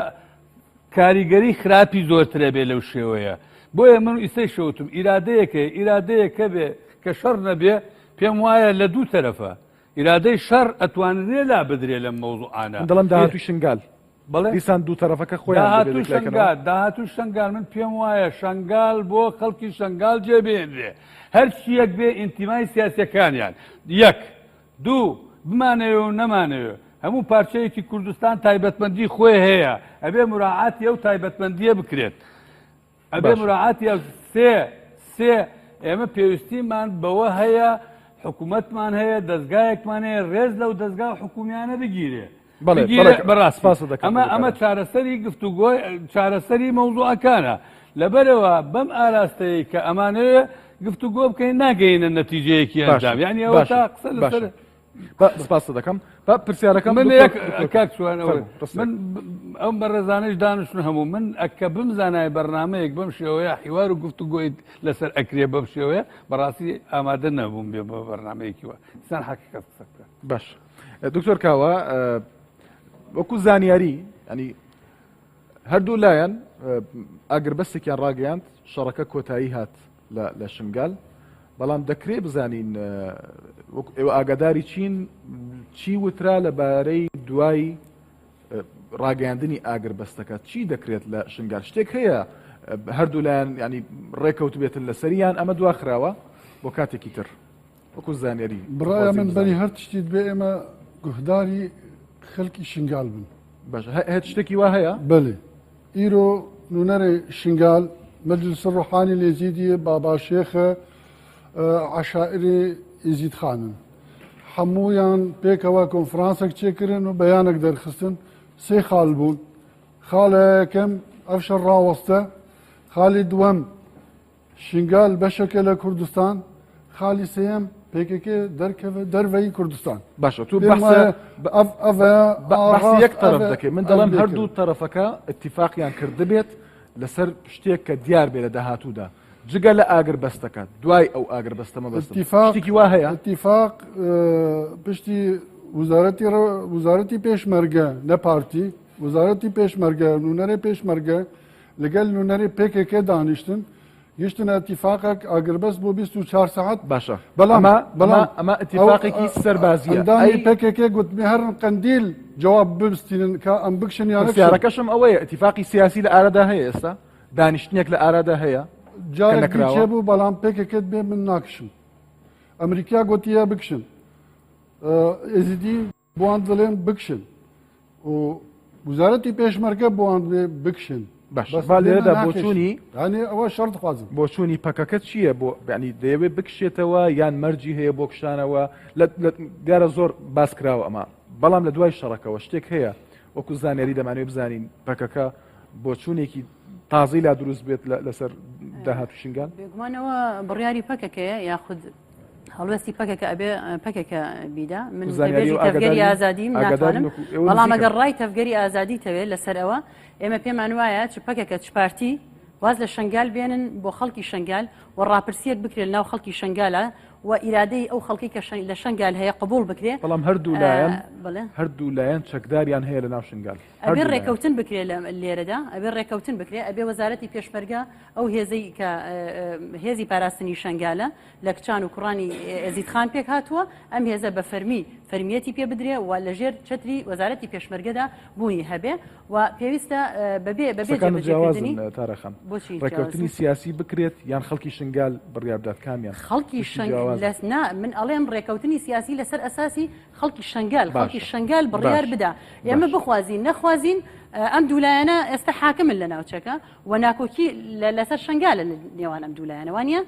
کاریگەری خراپی زۆرترە بێ لەو شێوەیە بۆیە من ئیسەی شەوتم ئیرادەیەکە ئیرادەیەکە بێ کە شەڕ نەبێ پێم وایە لە دوو تەرەفە ئیرادەی شەڕ ئەتوانرێ لا بدرێ لەم مەوزوعانە من دەڵێم داهاتووی شنگال بەڵێ دیسان دوو تەرەفەکە خۆیان داهاتوو شنگال داهاتوو شنگال من پێم وایە شنگال بۆ خەڵکی شنگال جێ بێنرێ هەرچیەک بێ ئینتیمای سیاسەکانیان یەک دوو، بمانەوێ و نەمانەوێ هەموو پارچەیەکی کوردستان تایبەتمەندی خۆی هەیە، ئەبێ موراعاتی ئەو تایبەتمەندییە بکرێت. ئەبێ موراعاتی ئەو سێ سێ ئێمە پێویستیمان بەوە هەیە حکوومەتمان هەیە دەستگایەکمان هەیە ڕێز لەو دەستگا و حکومیانە بگیرێ. بەڕاست ئەمە ئەمە چارەسەری گفتوگۆی چارەسەری مەوزوعەکانە لەبەرەوە بەم ئاراستەیە کە ئەمانەوێ گفتوگۆ بکەین ناگەینە نەتیجەیەکی ئەنجام یعنی ئەوە تا قسە لەسەر سپاست دەکەم با پرسیارەکەم من کاک سوانەوە من ئەم بەڕێزانەش دانیشتن هەموو من ئەکە بمزانای بەرنمەیەک بەم شێوەیە حیوار و گفتوگۆی لەسەر ئەکرێ بەم شێوەیە بەڕاستی ئامادە نەبووم بێ بە بەرنمەیەکی وە سان حەقیقەت قسە بکە باش دکتۆر کاوە وەکو زانیاری ینی هەردوو لایەن ئاگربەستێکیان ڕاگەیاند، شەڕەکە کۆتایی هات لە شنگال، بەڵام دەکرێ بزانین وەک ئێوە ئاگاداری چین چی وترا لەبارەی دوای ڕاگەیاندنی ئاگربەستەکە چی دەکرێت لە شنگال شتێک هەیە هەردوو لایەن ینی ڕێکەوت بێتن لەسەریان ئەمە دواخراوە بۆ کاتێکی تر وەکو زانیاری بڕایا من بەری هەر تشتیت بێ ئێمە گوهداری خەلکی شنگال بن. باشە هەت شتێکی وا هەیە؟ بەلی ئیرۆ نونەرێ شنگال مەجلس ڕۆحانی لێزیدیە بابا شێخە عەشائری ئیزیدخانن هەموویان پێکەوە کۆنفرانسێک چێکردن و بەیانێک دەرخستن سێ خاڵ بوون خاڵە یەکەم ئەف شەڕ ڕاوەستە خاڵی دووەم شنگال بەشەکە لە کوردستان، خالی سێیەم پکک دەرکەوە دەرڤەی کوردستان. باشە تو بەحسی یەک تەرەف دەکەی من دەڵێم هەردوو تەرەفەکە اتفاقیان کردبێت لەسەر شتێک کە دیار بێ لە داهاتوودا جگە لە ئاگر بەستەکە دوای ئەو ئاگر بەستە مەبەستم شتێکی وا هەیە اتفاق پشتی وزارەتی وزارەتی پێشمەرگە نە پارتی وزارەتی پێشمەرگە نوونەرێ پێشمەرگە لەگەل نوێنەری PKK دانیشتن گەیشتنە ئیتیفاقێک ئاگربەست بۆ 24 سەعات باشە بەڵام بەڵام ئەمە ئیتیفاقێکی سەربازیە ئەندامی PKK گوتمی هەرن قەندیل جواب ببستینن کە ئەم بکشن یان پرسیارەکەشم ئەوەیە ئیتیفاقی سیاسی لە ئارادا هەیە ئێستا دانیشتنێک لە ئارادا هەیە جارێک نەکراوە بوو بەڵام PKK بێ من ناکشم ئەمریکا گوتیە بکشن ئێزیدی بۆوان دەڵێن بکشن و وزارەتی پێشمەرگە بۆوان دەڵێ بکشن. باشە با لێرەدا بۆچوونی یانی ئەوە شەڕ دخوازن. بۆچوونی پەکەکە چییە بۆ یانی دەیەوێت بکشێتەوە یان مەرجی هەیە بۆ کشانەوە لە دیارە زۆر باس کراوە ئەمە بەڵام لە دوای شەڕەکەوە شتێک هەیە وەکو زانیاری دەمانەوێت بزانین پەکەکە بۆچوونێکی تازەی لا دروست بێت لەسەر داهاتوو شنگال؟ بێگومانەوە بڕیاری پەکەکەیە یاخود هەڵوێستی پەکەکە ئەبێ پەکەکە بیدا من وتەبێژی تەڤگەری ئازادیم ناتوانم بەڵام ئەگەر ڕای تەڤگەری ئازادی تەوێت لەسەر ئەوە ئێمە پێمان وایە چ پەکەکە چ پارتی واز لە شنگال بێنن بۆ خەڵکی شنگال و ڕاپرسیەک بکرێت ناو خەڵکی شنگالە و ئیرادەی ئەو خەڵکی کە لە شنگال هەیە قبول بکرێ بەڵام هەردوو لایەن هەردوو لایەن چەکداریان هەیە لە ناو شنگال ئەبێ ڕێکەوتن بکرێت لێرەدا ئەبێ ڕێکەوتن بکرێ ئەبێ وەزارەتی پێشمەرگە ئەو هێزەی کە هێزی پاراستنی شنگالە لە کچان و کوڕانی ئێزیدخان پێکهاتووە، ئەم هێزە بە فەرمی. فەرمیەتی پێ بدرێ و لەژێر چەتری وەزارەتی پێشمەرگەدا بوونی هەبێ و پێویستە بەبێ بەبێ قسەکانت جیاوازن جێبەجێکردنی تارا خان. بۆچی ڕێککەوتنی جیاوازن؟ سیاسی بکرێت یان خەڵکی شنگال بڕیار بدات کامیان؟ خەڵکی شتی شنگ جیاوازن. لەس نا من ئەڵێم ڕێکەوتنی سیاسی لەسەر ئەساسی خەڵکی شنگال خەڵکی باشە شنگال بڕیار باش بدا ئێمە باش. بخوازین نەخوازین ئەم دوولایەنە ئێستا حاکمن لە ناوچەکە و ناکۆکی لەسەر شنگالە لە نێوان ئەم دوولایەنە وانە؟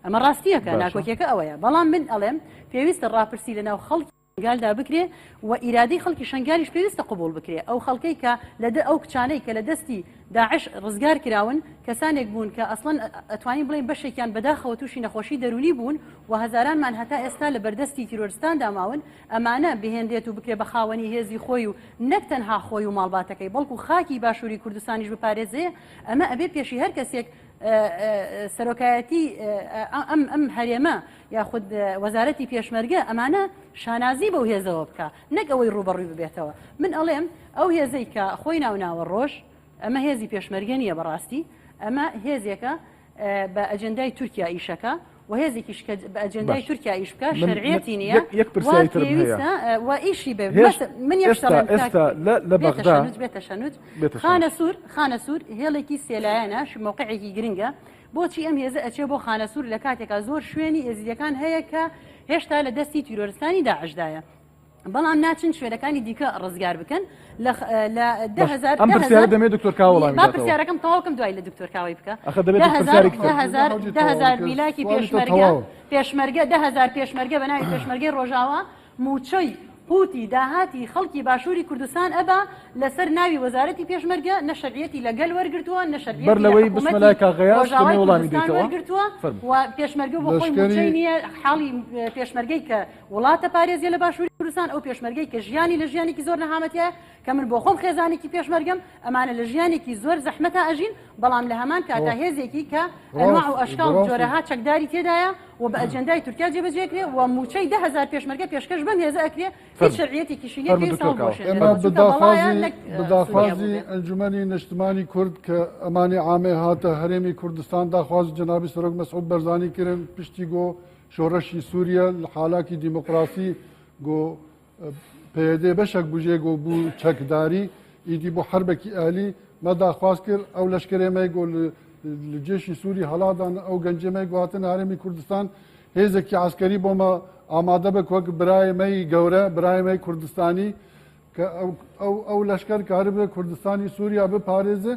ئەمە ڕاستیەکە باشە. ناکۆکیەکە ئەوەیە بەڵام من ئەڵێم پێویستە ڕاپرسی لەناو خەڵکی شنگالدا بکرێ و ئیرادەی خەڵکی شنگالیش پێویستە قبوڵ بکرێ ئەو خەڵکەی کە لە ئەو کچانەی کە لە دەستی داعش ڕزگار کراون کەسانێک بوون کە ئەسڵەن ئەتوانین بڵێین بەشێکیان بەداخەوە تووشی نەخۆشی دەروونی بوون و هەزارانمان هەتا ئێستا لە بەردەستی تیرۆرستاندا ماون ئەمانە بهێنرێت و بکرێ بە خاوەنی هێزی خۆی و نەک تەنها خۆی و ماڵباتەکەی بەڵکو خاکی باشووری کوردستانیش بپارێزێ ئەمە ئەبێ پێشی هەر کەسێک سەرۆکایەتی ئەم ئەم هەرێمە یاخود وەزارەتی پێشمەرگە ئەمانە شانازی بەو هێزەوە بکە نەک ئەوەی ڕووبەڕووی ببێتەوە من ئەڵێم ئەو هێزەی کە خۆی ناوناوە ڕۆژ ئەمە هێزی پێشمەرگە نییە بەڕاستی ئەمە هێزێکە بە ئەجندای تورکیا ئیشەکە و هێزێکیش کە بە ئەجندای تورکیا ئیش بکە شەرعیەتی نییە یەک پرسیاری ترم هەیە و ئیشی بێ من یەک ئێستا ئێستا لە بەغدا بێتە شەنوج خانە سوور خانە سوور هێڵێکی سێلایەنە موقعێکی گرنگە بۆچی ئەم هێزە ئەچێ بۆ خانەسوور لە کاتێکا زۆر شوێنی ئێزیدیەکان هەیە کە هێشتا لە دەستی تیرۆرستانی داعشدایە بەڵام ناچن شوێنەکانی دیکە ڕزگار بکەن لە 10,000 ئەم پرسیارە دەمێ دکتۆر کاوە وەڵامی با بداتەوە. پرسیارەکەم تەواو کەم دوای لە دکتۆر کاوەی بکە ئەخە دەبێت دە هەزار پرسیارێکی تر. 10,000 10,000 میلاکی سوالی تۆ پێشمەرگە تەواوە. پێشمەرگە 10,000 پێشمەرگە بە ناوی پێشمەرگەی ڕۆژاوا مووچەی قوتی داهاتی خەڵکی باشووری کوردستان ئەبا لەسەر ناوی وەزارەتی پێشمەرگە نە شەرعیەتی لە گەل وەرگرتووە نە بەر شەرعیەتی لە لەوەی بچمە حکوومەتی لای کاک غەیاس ڕۆژاوای دەمەوێ وەڵامی کوردستان دەیتەوە. وەرگرتووە فەرموو. و پێشمەرگە بۆ خۆی لەشکری مووچەی نییە حاڵی پێشمەرگەی کە وڵاتە پارێزیە لە باشووری کوردستان ئەو پێشمەرگەی کە ژیانی لە ژیانێکی زۆر نەهامەتیایە کە من بۆ خۆم خێزانێکی پێشمەرگەم ئەمانە لە ژیانێکی زۆر زەحمەتا ئەژین بەڵام لە هەمان کاتا هێزێکی کە ئەنواع و ئەشکاڵ و جۆرەها چەکداری تێدایە و بە ئەجێندای تورکیا جێبەجێ کرێ و مووچەی 10,000 پێشمەرگە پێشکەش بەم هێزە ئەکرێ هیچ شەرعیەتێکیشی نییە پێویستە ئێمە هەڵبوەشێنرێتەوە چونکە بەڵایە نەک بە سووریا داخوازی بووبێ. ئەنجومەنی نیشتمانی کورد کە ئەمانی عامێ هاتە هەرێمی کوردستان داخوازی جەنابی سەرۆک مەسعود بەرزانی کرن پشتی گۆ شۆڕشی سووریە لە حالاکی دیموکراسی گۆ پەیەدێ بەشەک بوژێ گۆ بوو چەکداری ئیدی بۆ حربێکی ئەهلی مە داخواز کرد ئەو لەشکرێ مەی گۆ لە جێشی سووری هەڵادان ئەو گەنجێ مەی گۆ هاتن هەرێمی کوردستان هێزێکی عسکەری بۆ مە ئامادە بک وەک برای مەی گەورە برای مەی کوردستانی کە ئەو ئەو لەشکر کاربێ کوردستانی سووریا بپارێزێ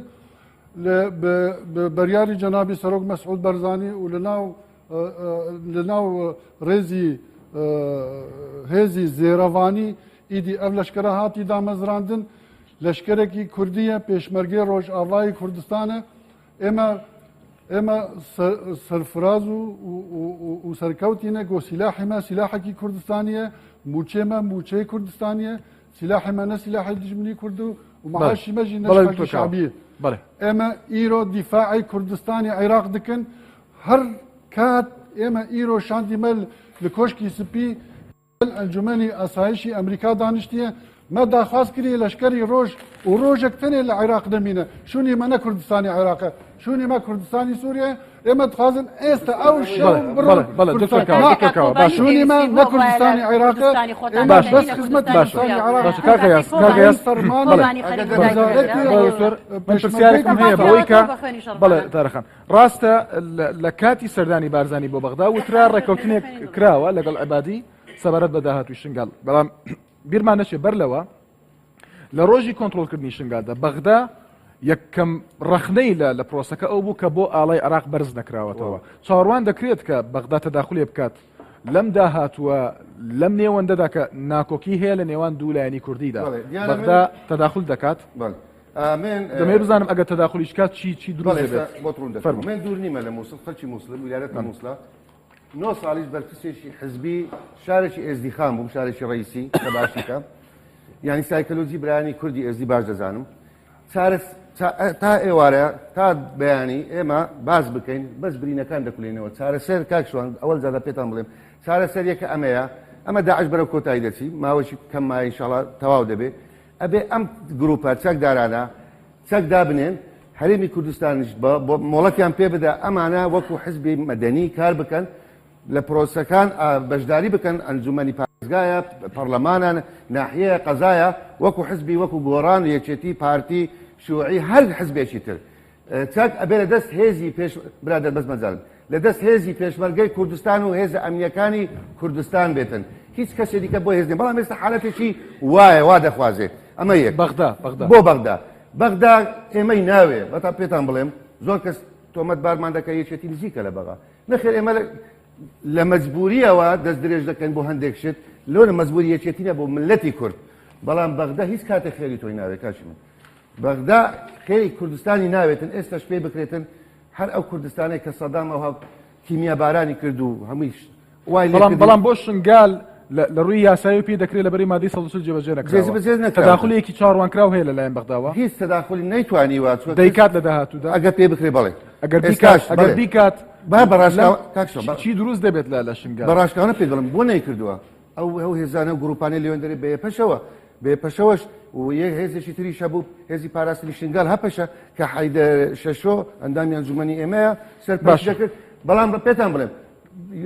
بە بەریاری جەنابی سەرۆک مەسعود بەرزانی و لە ناو لە ناو ڕێزی هێزی زێرەڤانی ئیدی ئەv لەشکرە هاتی دامەزراندن لەشکرێکی کوردیە پێشمەرگەی ڕۆژئاوای کوردستانە ئێمە ئێمە سەرفراز و و سەرکەوتینە گۆ سیلاحی مە سیلاحێکی کوردستانیە موچێمە موچەی کوردستانیە سیلاحی مە نە سیلاحی دژمنی کورد و معاشی مەژی نە شعبیە ئێمە ئیرۆ دیفاعی کوردستانی عێراق دکن هەر کات ئێمە ئیرۆ شاندی مەل لە کۆشکی سپی ئەنجومەنی ئاسایشی ئەمریکا دانیشتیە مە داخواز کری لەشکری ڕۆژ و ڕۆژێک تەنێ لە عێراق دەمینە شوونی مە نە کوردستانی عێراقە شوونی مە کوردستانی سووریە ئێمە دخوازن ئێستا ئەو شەو بڕۆن شوونی مە نە کوردستانی عێراقە ئێمە بەس خزمەت کوردستانی عێراق باشە کاک غەیاس کاک غەیاس بەڵێ من پرسیارێکم هەیە بەوەی کە بەڵێ تارەخان ڕاستە لە کاتی سەردانی بارزانی بۆ بەغدا وترا ڕێککەوتنێک کراوە لەگەڵ عەبادی سەبارەت بە داهاتوی شنگال بەڵام بیرمان نەچێ بەر لەوە لە ڕۆژی کۆنترۆڵکردنی شنگالدا بەغدا یەکەم ڕەخنەی لە لە پرۆسەکە ئەو بوو کە بۆ ئاڵای عراق بەرز نەکراوەتەوە چاوەڕوان دەکرێت کە بەغدا تەداخلێ بکات لەم داهاتووە لەم نێوەندەدا کە ناکۆکی هەیە لە نێوان دوو لایەنی کوردیدا بەغدا تەداخل دەکات دەمەوێت بزانم ئەگەر تەداخلیش کات چی چی دروست دەبێت بۆت ڕوون دەکەم من دوور نیمە لە مووسڵ خەڵکی مووسڵم ویلایەتی مووسڵە نۆ ساڵیش بەرپرسێکی حزبی شارێکی ئێزدیخان بووم شارێکی ڕئیسی کە باشیکە یعنی سایکۆلۆژی برایانی کوردی ئێزدی باش دەزانم تا ئێوارە تا بەیانی ئێمە باز بکەین بەس برینەکان دەکولێنەوە چارەسەر کاک شوان ئەوەل زادە پێتان بڵێم چارەسەریەکە ئەمەیە ئەمە داعش بەرەو کۆتایی دەچی ماوەشی کەم مایە ئینشاڵا تەواو دەبێ ئەبێ ئەم گروپە چەکدارانە چەک دابنێن، هەرێمی کوردستانیش مۆڵەتیان پێ بدا ئەمانە وەکو حزبی مەدەنی کار بکەن لە پرۆسەکان بەشداری بکەن ئەنجومەنی. دەزگایە، پەڕلەمانە، ناحیەیە، قەزایە، وەکو حزبی وەکو گۆڕان، یەکێتی، پارتی، شیوعی، هەر حزبێکی تر چەک ئەبێ لە دەست هێزی پێش برادەر بەس مەجالم لە دەست هێزی پێشمەرگەی کوردستان و هێزە ئەمنیەکانی کوردستان بێتن هیچ کەسێ دیکە بۆ هێز نیە بەڵام ئێستا حالەتێکی وایە وا دەخوازێ ئەمە یەک بەغدا بەغدا بۆ بەغدا بەغدا ئێمەی ناوێ بەتا پێتان بڵێم زۆر کەس تۆمەت بارمان دەکە یەکێتی نزیکە لە بەغا نەخێر ئێمە لە مەجبوریەوە دەست درێژ دەکەن بۆ هەندێک شت لۆ لە مەجبوری یەکێتی نە بۆ ملەتی کورد بەڵام بەغدا هیچ کاتێک خێری تۆی ناوێت کاکی من بەغدا خێری کوردستانی ناوێتن ئێستاش پێی بکرێتن هەر ئەو کوردستانەی کە سەدام ئەوها کیمیا بارانی کرد و هەمووی وای لێ بەڵام کردین. بەڵام بۆ شنگال لە ڕووی یاسایی پێی دەکرێت لەبەری مادەی 140 جێبەجێ نەکراوە جێبەجێ نەکراوە. تەداخولێکی چاوەڕوانکراو هەیە لەلایەن بەغداوە هیچ تەداخولی نەیتوانیوە چونکە دەیکات لە داهاتوودا ئەگەر پێ بکرێ بەڵێ ئەگەر بیکات ئێستاش ئەگەر بەڵێ. بیکات با بەڕاشکاو لەم کاک شۆ، بە- چی دروست دەبێت لە لە شنگال بەڕاشکاوانە پێ دەڵێم بۆ نەیکردووە ئەو ئەو هێزانە و گروپانەی لەوێندەرێ بە یەپەشەوە بە یەپەشەوەش و یە هێزێکی تریش هەبوو هێزی پاراستنی شنگال هەپەشە کە حەیدەر شەشۆ ئەندامی ئەنجومەنی ئێمەیە سەرپەرشتی باشە. دەکرد بەڵام بە پێتان بڵێم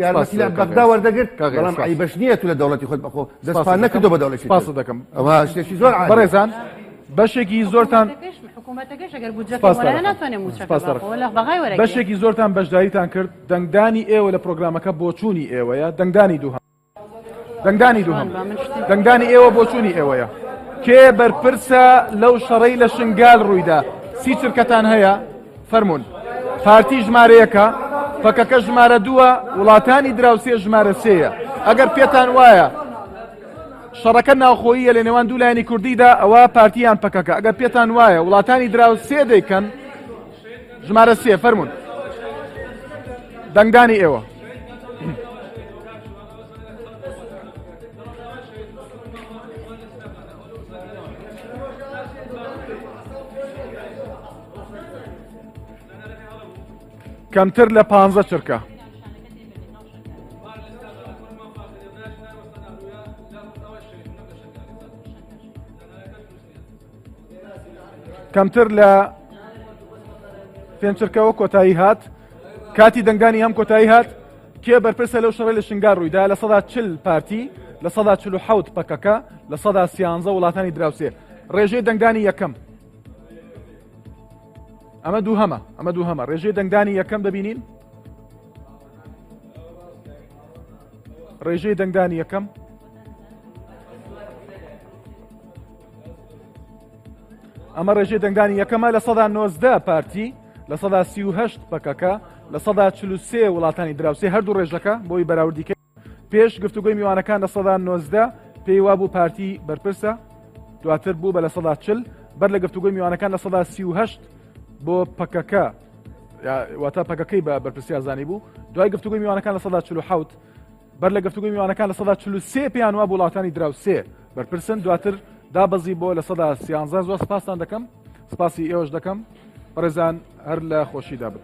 یارمەتی لە سپاس بەغدا وەردەگرت کاک بەڵام سپاس. عیبەش نییە تو لە دەوڵەتی خۆت بەخۆ سپاس دەستپان دەکەم. نەکردو بە دەوڵەتی سپاس تر. دەکەم. ئەوە شتێکی زۆر عادیە. بەڕێزان بەشێکی زۆرتان حکوومەتەکەش ئەگەر بودجەکەی سپاس وەرایە دەکەم. ناتوانێت مووچەکە سپاس باخەوە دەکەم. لە بەغای وەرەگرێ. بەشێکی زۆرتان بەشداریتان کرد دەنگدانی ئێوە لە پرۆگرامەکە بۆچوونی ئێوەیە دەنگدانی دووهەم دەنگدانی دووهەم دەنگدانی ئێوە بۆچوونی ئێوەیە کێ بەرپرسە لەو شەڕەی لە شنگال ڕوویدا سی چرکەتان هەیە فەرمونون پارتی ژمارەیەکە پەکەکە ژمارە دووە وڵاتانی دراوسێ ژمارە سێیە ئەگەر پێتان وایە شەڕەکە ناوخۆییە لە نێوان دوو لایەنی کوردیدا ئەوە پارتیان پەکەکە ئەگەر پێتان وایە وڵاتانی دراوسێ دەیکەن ژمارە سێ فەرمونون دەنگدانی ئێوە. کەمتر لە پ چرکە. کەمتر لە پێنج چرکەوە کۆتایی هات کاتی دەنگدانی هەم کۆتایی هات کێ بەرپرسە لەو شەڕی لە شنگار ڕوویدا 40% پارتی 47% پەکەکە 13% وڵاتانی دراوسێ ڕێژەی دەنگدانی یەکەم ئەمە دووهەمە ئەمە دووهەمە ڕێژەی دەنگدانی یەکەم دەبینین ڕێژەی دەنگدانی یەکەم ئەمە ڕێژەی دەنگدانی یەکەمە 19% پارتی 38% پەکەکە 43% وڵاتانی دراوسێ هەردوو ڕێژەکە بۆی بەراوردیکە پێش گفتوگۆی میوانەکان 19% پێی وابوو پارتی بەرپرسە دواتر بوو بە 40% بەر لە گفتوگۆی میوانەکان 38% بۆ پەکەکە واتە پەکەکەی بە بەرپرسیار زانی بوو دوای گفتوگۆی میوانەکان 47% بەر لە گفتوگۆی میوانەکان 43% پێیان وابوو وڵاتانی دراوسێ بەرپرسن دواتر دابەزی بۆ 13% زۆر سپاستان دەکەم سپاسی ئێوەش دەکەم بەڕێزان هەر لە خۆشیدا بن.